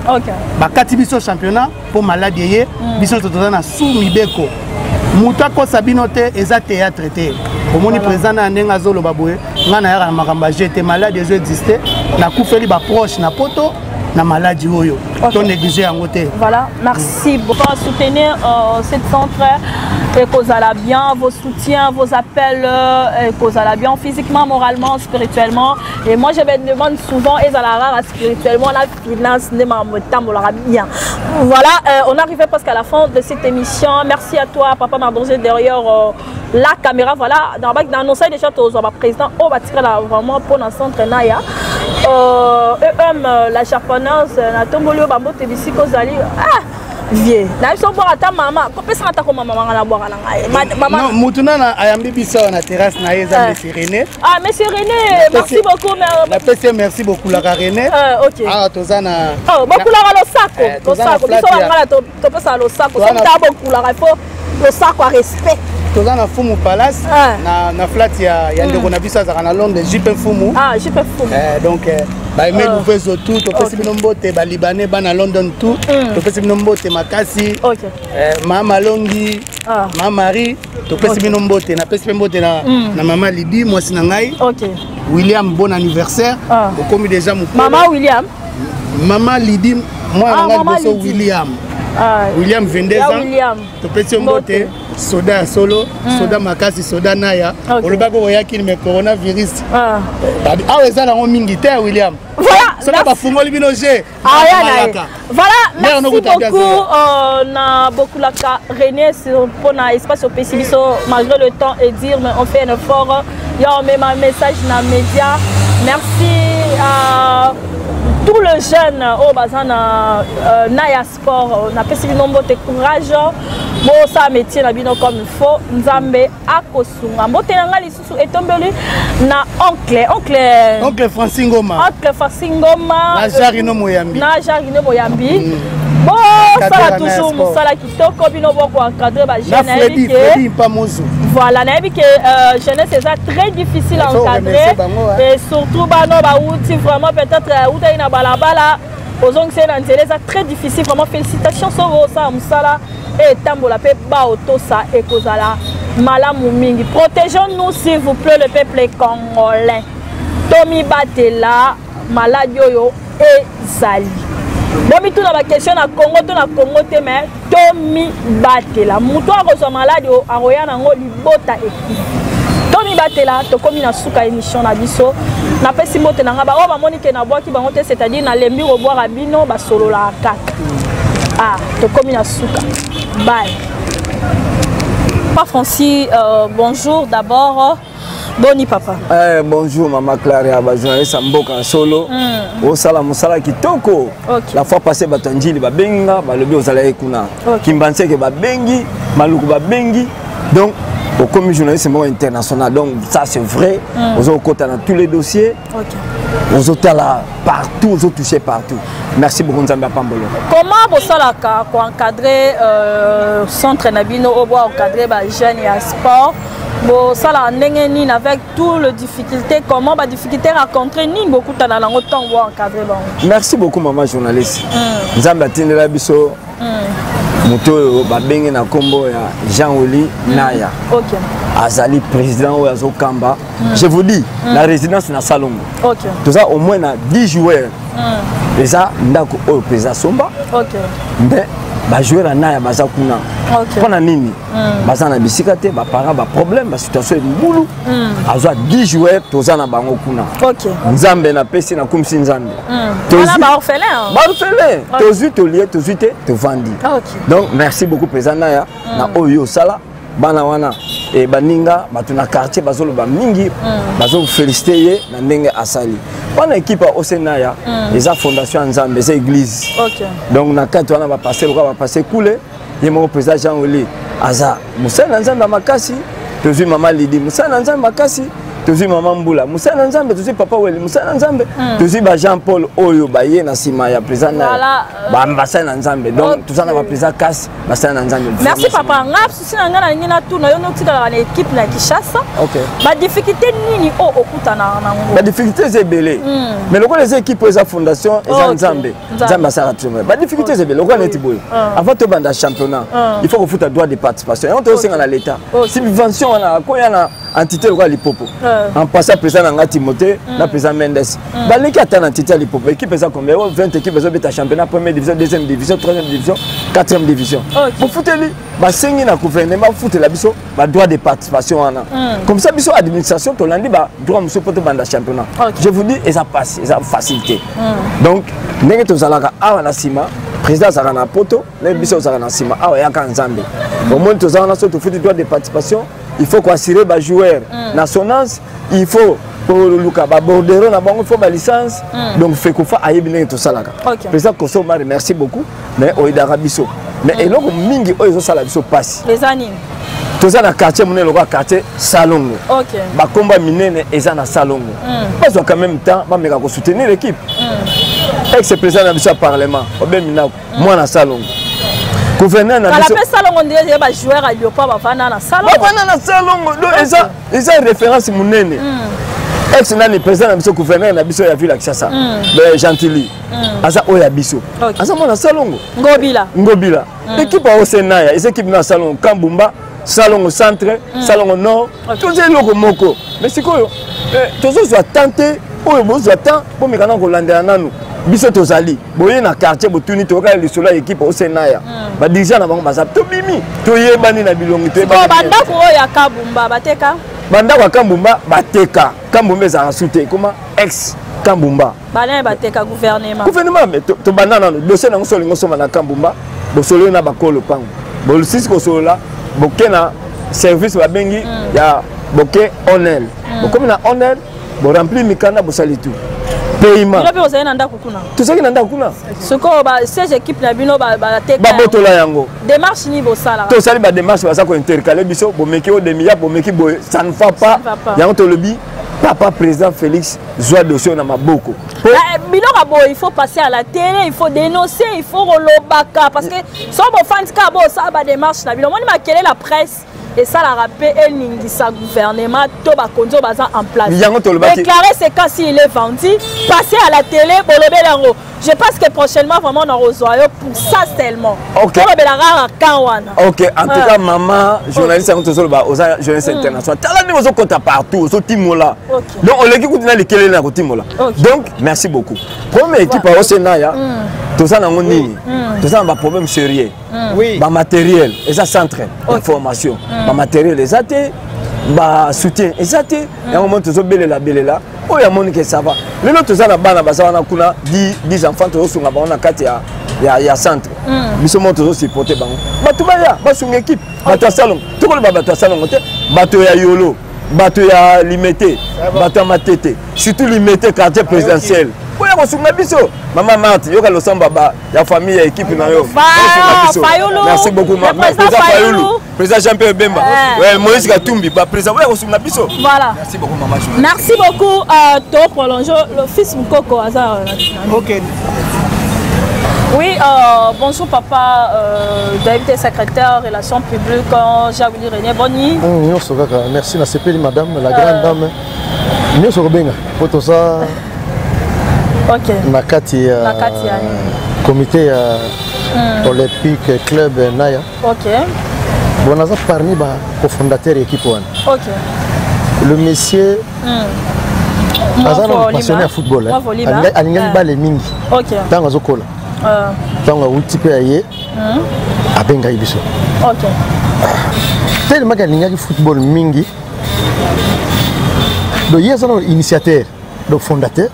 Bakati biso championnat mpo maladi eye. Biso nyonso toza na su mibeko. Moto akosa bino te, eza théâtre te. Omoni président na ya ndenge azoloba boye, ngai nayaka na makambo ya jete. Maladi ezo existe, nakufeli baproche na poto na maladi oyo. To néglige yango te. Voilà, merci beaucoup. Soutenir cette centre et kozala bien, vos soutiens, vos appels, et kozala bien physiquement, moralement, spirituellement. Et moi, je me demande souvent, ezala rare spirituellement, la finance nde makambo bien. Voilà, on arrive presque à la fin de cette émission. Merci à toi, papa Mardongé, derrière la caméra. Voilà, dans dans annoncer déjà tozwa ba président oyo batikala vraiment mpona centre Naya em la japonaise. Natomboli oyo bambote bisika ozali. Ah vie na biso, bwaka ata mama, kopesanga ata koma mama nga na bwaka na ngai. Mutu nana ayambi biso awa na terrasse na ye eza monsieur René. Ah, monsieur René, merci beaucoup. Napesi ye merci. Bokulaka René. Awa toza na Bokulaka, losako, losako. Biso bangala topesaka losako. Soki taa bokulaka, il faut losako ya respect. Toza na Fumu Palace, na flat ya ndeko na biso azalaka na Londres, JP Fumu. Ah, JP Fumu. Donc baeme louvezo tout, topesi bino mbote. Balibanais bana London tout, topesi bino mbote makasi. Mama Malongi, mama Marie, topesi bino mbote. Napesi mpe mbote na mama Lidi, mwasi na ngai. William, bon anniversaire, okomi déjà mokolo. Mama William. Mama Lidi, mwana na ngai liboso, William. William, 22 ans, topesi yo mbote. Soda ya solo, soda makasi, soda naya. Olobaki oyaki, mais coronavirus awa eza nango mingi te. William, soki bafungoli bino je Voilà, merci beaucoup na bokulaka René mpona espace opesi biso malgré le temps et dire, mais on fait un effort ya omema message na média. Merci à tout le jeune oyo baza na Naya Sport. Napesi bino mbote, courage, bosala métier na bino comme il faut, Nzambe akosunga. Mbote na ngai lisusu etombeli na oncle Oncle Francis Ngoma. Oncle Francis Ngoma. Na Jarino Moyambi. Na Jarino Moyambi, bosala toujours mosala kitoko. Bino boko encadre bajeune. Nayebi ke voilà, nayebi ke jeunesse eza très difficile à encadrer, et surtout bano bauti vraiment, peut-être outaki na balabala, ozongisa ye na nzela, eza très difficile. Vraiment, félicitations. Soki osala mosala etambola mpe baotosa, ekozala Malamu mingi. Protégeons-nous s'il vous plaît, le peuple congolais. Tomibatela maladi oyo ezali. Bomituna ba question na Congo to na Congo te, mais tomibatela. Moto akozwa maladi akoya nango libota ekufi. Tomibatela, tokomi na suka émission na biso. Napesi mbote na nga baoyo bamoni ke nabwaki bango te, c'est-à-dire nalembi kobwaka bino, basololaka kaka. Ah, tokomi na suka. Bye. Papa Francis, bonjour d'abord. Boni papa. Eh, bonjour maman Claria, ba journaliste mboka solo. Osala musala kitoko. Okay. La fois passée bato njili ba benga, ba lobi ozala kuna. Okay. Kimbanseke ba bengi, Maluku ba bengi. Donc okomi journaliste moko international, donc ça c'est vrai. Ozo kota dans tous les dossiers. Okay. Ozo tala partout, ozo toucher partout. Merci beaucoup Nzambe apambolo. Comment bosalaka ko encadrer centre na bino obo encadrer ba jeunes ya sport? Bosala ndenge nini avec tout le difficulté, comment ba difficulté rencontrer nini bokutana nango ntango bo encadrer bango? Merci beaucoup maman journaliste. Nzambe atindela biso moto oyo babenge na kombo ya Jean-Oli Naya. Okay. Azali président oyo azokamba. Je vous dis, la résidence na Salongo. Okay. Toza au moins na 10 joueurs. Eza ndako oyo président Somba. Okay. Mais ba joueur na Naya baza kuna. Okay. Pona nini? Baza na bisika te, ba parents ba problème, ba situation mbulu. Azwa 10 joueurs toza na bango kuna. Okay. Nzambe na pesi na kumsi Nzambe. Wana ba orphelin. Ba orphelin. Okay. Tozwi tolie, tozwi te, tovandi. Okay. Donc merci beaucoup président Naya na oyo sala bana wana e baninga bato na quartier bazoloba mingi, bazo féliciter ye na ndenge asali. Wana équipe ya Osenaya eza fondation ya Nzambe, eza église. Okay. Donc na kati wana ba passer lokola ba passer kule, ye moko président Jean Oli aza mosali na Nzambe ya makasi, tozwi mama Lydie mosali na Nzambe makasi, tozwi mama Mbula mosali na Nzambe, tozwi papa Weli mosali na Nzambe, tozwi ba Jean Paul oyo baye na nsima ya président Naya. Voilà. Ba basali na Nzambe. Donc toza na ba président kasi basali na Nzambe. Merci papa. Nga susi na nga na ngi na tuna yo notikalaka na équipe na Kinshasa. Okay. Ba difficulté nini o okutana nango? Ba difficulté eza ebele. Mais lokola eza équipe eza fondation eza Nzambe. Nzambe. Nzambe asala toujours. Ba difficulté eza ebele lokola neti boye. Avant tobanda championnat, il faut kofuta droit de participation. Yango tosenga na l'État. Subvention wana akoya na entité lokola Lipopo. En passant président na nga Timothée, na président Mendes. Baleki ata na entité ya Lipopo. Équipe eza combien? Oh, 20 équipes ezobeta championnat, première division, deuxième division, troisième division, quatrième division. Okay. Bofuteli basengi na gouvernement bafutela biso ba droit de participation wana. Comme ça biso administration tolandi ba droit mosusu po tobanda championnat. Okay. Je vous dis eza pasi, eza facilité. Donc ndenge tozalaka awa na nsima, président azalaka na poto, ndenge biso ozalaka na nsima awa yaka Nzambe. Omoni tozalaka na so tofuti droit de participation, il faut koassurer ba joueur na sonance, il faut koluka ba bordereau na bango, il faut ba licence. Donc Fekofa ayebi ndenge tosalaka. Okay. Président Koso Omar, merci beaucoup, mais oyedaka biso. Mais eloko mingi oyo ezosala biso pasi. Eza nini? Toza na quartier monene lokola quartier Salongo. Okay. Bakomba minene eza na Salongo. Bazwa quand même temps bameka kosoutenir équipe. Ex-président na biso ya parlement, Obe Minaku, mwana Salongo. Gouverneur na Kala biso pe Salongo ndenge ya ba joueur ya Léopard bavanda na Salongo. Bavanda na Salongo, donc eza référence monene. Ex nani président na biso, gouverneur na biso ya ville ya Kinshasa, le Gentili. Aza oyo ya biso. Okay. Aza mwana Salongo. Ngobila. Ngobila. Équipe ya Osenaya, eza équipe na Salongo, Kambumba, Salongo centre, Salongo nord. Okay. Toza eloko moko. Mais sikoyo, tozozwa temps te, oyo bozwa temps, bomeka na kolandela nanu. Biso tozali, boye na quartier botuni toyoka lisolo ya équipe Osenaya. Ba dirigeant na bango baza tobimi, toyebani na bilongi, toyebani. Bon, bandako oyo ya Kabumba bateka? Bandako ya Kabumba bateka. Kabumba ezalaka su te, ekoma ex Kabumba. Bana bateka gouvernement. Gouvernement, mais tobanda nanu dossier nango so olingi osomba na Kabumba, bosololi na bakolo pango. Bolusisi kosolola, boke na service babengi ya boke ONL. Bokomi na ONL, bo remplir mikanda, bosali tout. Paiement. Bino pe bozali na ndako kuna? Tozalaki na ndako kuna. Sikoyo ba siège équipe na bino bateka Babotola yango. Démarche nini bosalaka? Tosali ba démarche, baza kointercaler biso, bomeki oyo demi ya, bomeki boye, ça ne va pas. Ça ne va pas. Yango tolobi papa président Félix zwa dossier na maboko. Biloko ya boye, il faut passer à la télé, il faut dénoncer, il faut kolobaka, parce que so bofandi kaka bosala ba démarche na bino, omoni makele la presse esalaka mpe eningisa gouvernement to bakonzi oyo baza en place. Yango tolobaki. Déclarer ce cas s'il est vendu, passer à la télé, bolobeli yango. Je pense que prochainement vraiment on reçoit pour ça seulement. Ok. Tolobela kaka camp wana. Ok, en tout cas maman journaliste yango tozoloba oza journaliste international. Tala ndenge ozokota partout, ozotimola. Donc oleki kutu na likelele na kotimola. Donc merci beaucoup. Première équipe ya Osenaya, toza nango nini? Toza na ba problème sérieux. Ba matériel, eza centre ya formation. Ba matériel eza te, ba soutien eza te. Yango moni tozobelela belela. Oyo amoni ke ça va. Lelo toza na bana baza wana kuna 10 enfants tozosunga bango na kati ya centre. Biso moko tozosupporte bango. Bato baya basunga équipe. Bato ya salongo, tokoloba bato ya salongo te, bato ya Yolo, bato ya Limete, bato ya Matete, surtout Limete quartier présidentiel. Oya kosunga biso. Mama Marthe, yoka losambo ya famille ya équipe na yo. Merci beaucoup président Fayulu, président Jean-Pierre Bemba, ouais, Moïse Katumbi, ba président oya kosunga biso. Voilà. Merci beaucoup maman. Merci beaucoup to prolonger le fils Mukoko aza. OK. Oui, bonjour papa, député secrétaire, relations publiques, Jacques René Boni. Merci na sepeli madame, la grande dame. Nyonso kobenga po toza OK. Na kati ya comité ya Olympique Club Naya. OK. Bon, naza parmi ba cofondateurs équipe wana. OK. Le monsieur aza na passionné ya football, alingaki bale mingi. OK. Ntango azokola. Ntango awuti mpe aye abengaki biso. OK. Tellement alingaki football mingi. Donc il y a un initiateur, donc fondateur.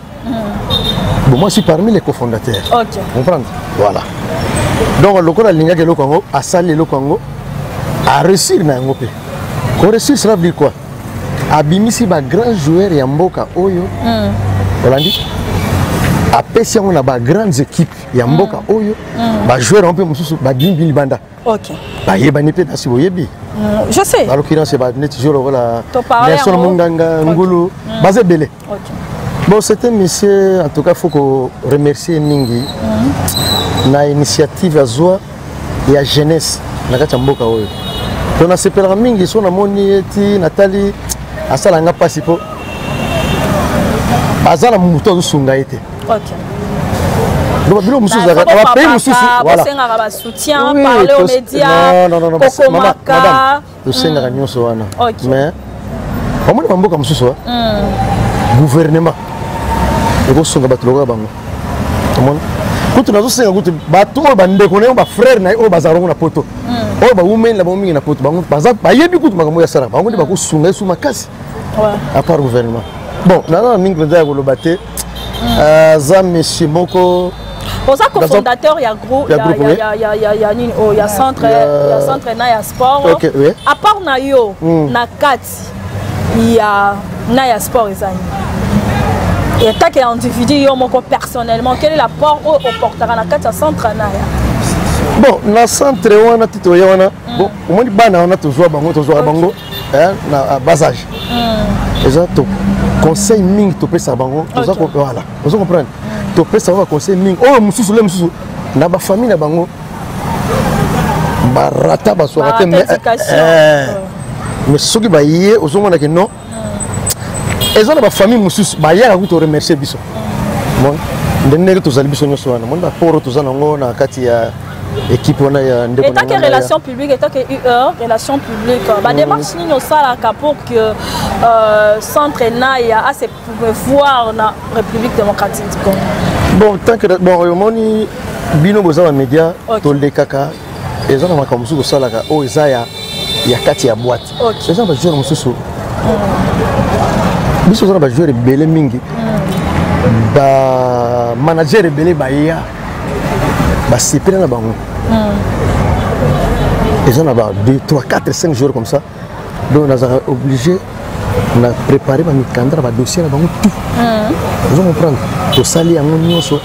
Bon, moi je suis parmi les cofondateurs. Ok. Comprendre? Voilà. Donc le col alingaki eloko yango, asali eloko yango, a réussir na yango pe. Ko réussir cela veut dire quoi? Abimisi ba grand joueur ya mboka oyo. Olandi? Apesi yango na ba grandes équipes ya mboka oyo, ba joueur yango pe mosusu ba bimbi libanda. Ok. Ba yebani pe nasi boyebi. Je sais. À l'occurrence, c'est pas net toujours voilà. Nelson Munganga, Ngulu, Bazé Belé. Ok. Bon, c'était monsieur, en tout cas, faut qu'on remercie mingi. Na initiative à Zoa et à jeunesse, na kati ya mboka oyo. Donc na sepelaka mingi so na moni eti Nathalie asala nga pasi po azala moto azosunga ye te. Ok. Donc bilo mosusu ezalaka na ba pays mosusu, voilà. Bosengaka ba soutien, parler aux médias, non non non, kokomaka. Tosengaka nyonso wana. Ok. Mais omoni ba mboka mosusu, gouvernement ekosunga bato lokola bango. Omoni kutu nazosenga kutu bato oyo bandeko na yo, ba frère na ye oyo bazala bango na poto, oyo bawumeli na bango mingi na poto, bango baza bayebi kutu makambo oyo asalaka, bango nde bakosunga ye su makasi à part gouvernement. Bon, naza na mingi mpenza ya koloba te. Aza monsieur moko oza cofondateur ya groupe Ya groupe, oui. ya nini oyo ya centre ya centre na ya sport. Ok, oui. À part na yo na kati ya na ya sport eza nini? Et tant que individu yo moko personnellement, quel est l'apport oyo oportaka na kati ya centre na ya? Bon, na centre wana ti toya wana, bon, omoni bana wana tozwa bango, tozwaka bango, hein, na bas âge. Eza to conseil mingi topesa bango, toza ko, voilà, ozo comprendre. Topesa bango conseil mingi. Oyo mosusu le mosusu na ba famille na bango ba rata ba so rata, mais, Ba rata éducation. mais soki ba ye ozomona ke non. Eza na ba famille mosusu ba yaka kutu remercier biso. Bon, ndenge tozali biso nyonso wana, moni ba poro toza nango na kati ya équipe wana ya ndeko Et tant na que ngai na ya relation publique, et tant que UR, relation publique, ba démarche nini osalaka pour que centre Naya a se voir na République démocratique du Congo? Bon, tant que bon, omoni bino boza ba média, tolekaka eza na makambo mosusu tosalaka oyo eza ya kati ya boîte. Eza na ba joueur mosusu. Biso toza na ba joueur ebele mingi. Ba manager ebele baya basepela na bango. Eza na ba 2, 3, 4, 5 jours comme ça. Donc nazalaka obligé na préparer ba mikanda na ba dossier na bango tout. Ozo comprendre? Tosali yango nyonso.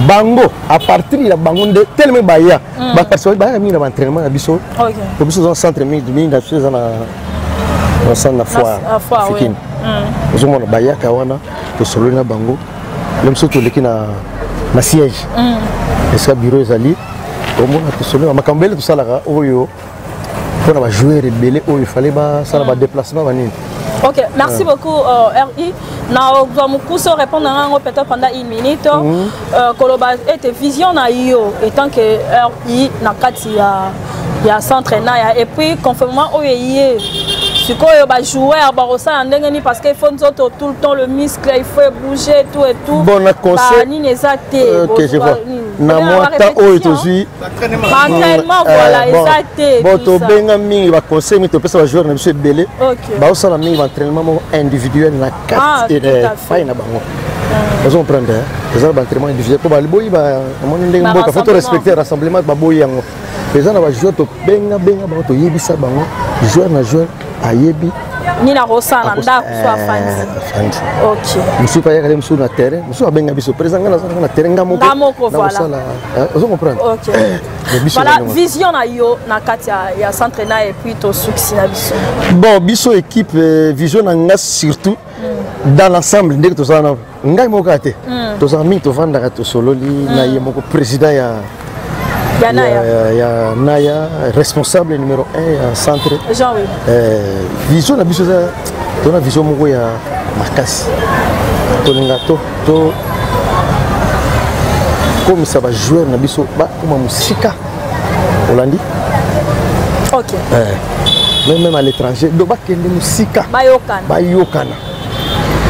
Bango à partir ya bango nde tellement baya. Ba personne baya mingi na ba entraînement na biso. Po biso toza centre mingi, mingi na biso eza na centre na foire. Na foire, oui. Fikini. Ozomona bayaka wana tosololi na bango. Même soki toleki na siège. Esika bureau ezali, omona tosololi na makambo ebele tosalaka oyo mpona ba joueur ebele oyo il fallait basala ba déplacement ba nini. Ok, merci beaucoup RI. Na ozwa mokuse répondre na yango peut-être pendant une minute. Koloba ete vision na yo étant que RI na kati ya centre na ya, et puis conformément oyo eye sikoyo, bajoueur bakosala ndenge nini? Parce que il faut nzoto tout le temps, le muscle il faut bouger, tout et tout. Bon, na conseil nini eza te. Ok, je vois. Na mwa temps oyo tozwi, baentraînement, voilà, eza te. Bon, tobenga mingi baconseil mingi, topesa bajoueur na biso ebele, baosala mingi baentraînement moko individuel na kati epai na bango. Ozo comprendre, eza na baentraînement individuel mpo baboyi, amoni ndenge mboka, faut torespecte rassemblement, baboyi yango. Eza na bajoueur, tobenga benga bango, toyebisa bango, joueur na joueur ayebi nini akosala na ndako so afandi. Afandi. Ok. Mosusu mpe ayaka te, mosusu na terrain, mosusu abenga biso: président, ngai nazalaka na terrain, nga moko. Nakosala. Ozo comprendre? Ok, voilà, vision na yo na kati ya centre na, et puis tosukisi na biso. Bon, biso équipe, vision na nga surtout dans l'ensemble, ndenge tozala na ngai moko kaka te, tozala mingi, tovandaka, tosololi na ye moko président ya ya Naya. Ya Naya, responsable numéro 1 ya centre. Jean, oui. Vision na biso eza, tona vision moko ya makasi, tolinga to komisa bajoueur na biso bakoma mosika, olandi? Ok. Même à l'étranger, donc bakende mosika. Bayokana. Bayokana.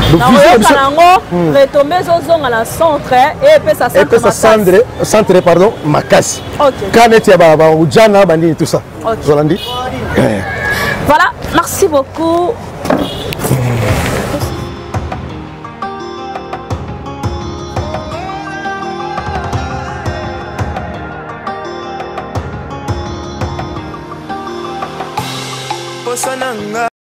Nakoyokana yango, retombées ezozonga na centre e epesa. Epesa centre, pardon, makasi ka neti ya baujana bandini, tout ça, ozolandi? Voilà, merci beaucoup. Posa na nga.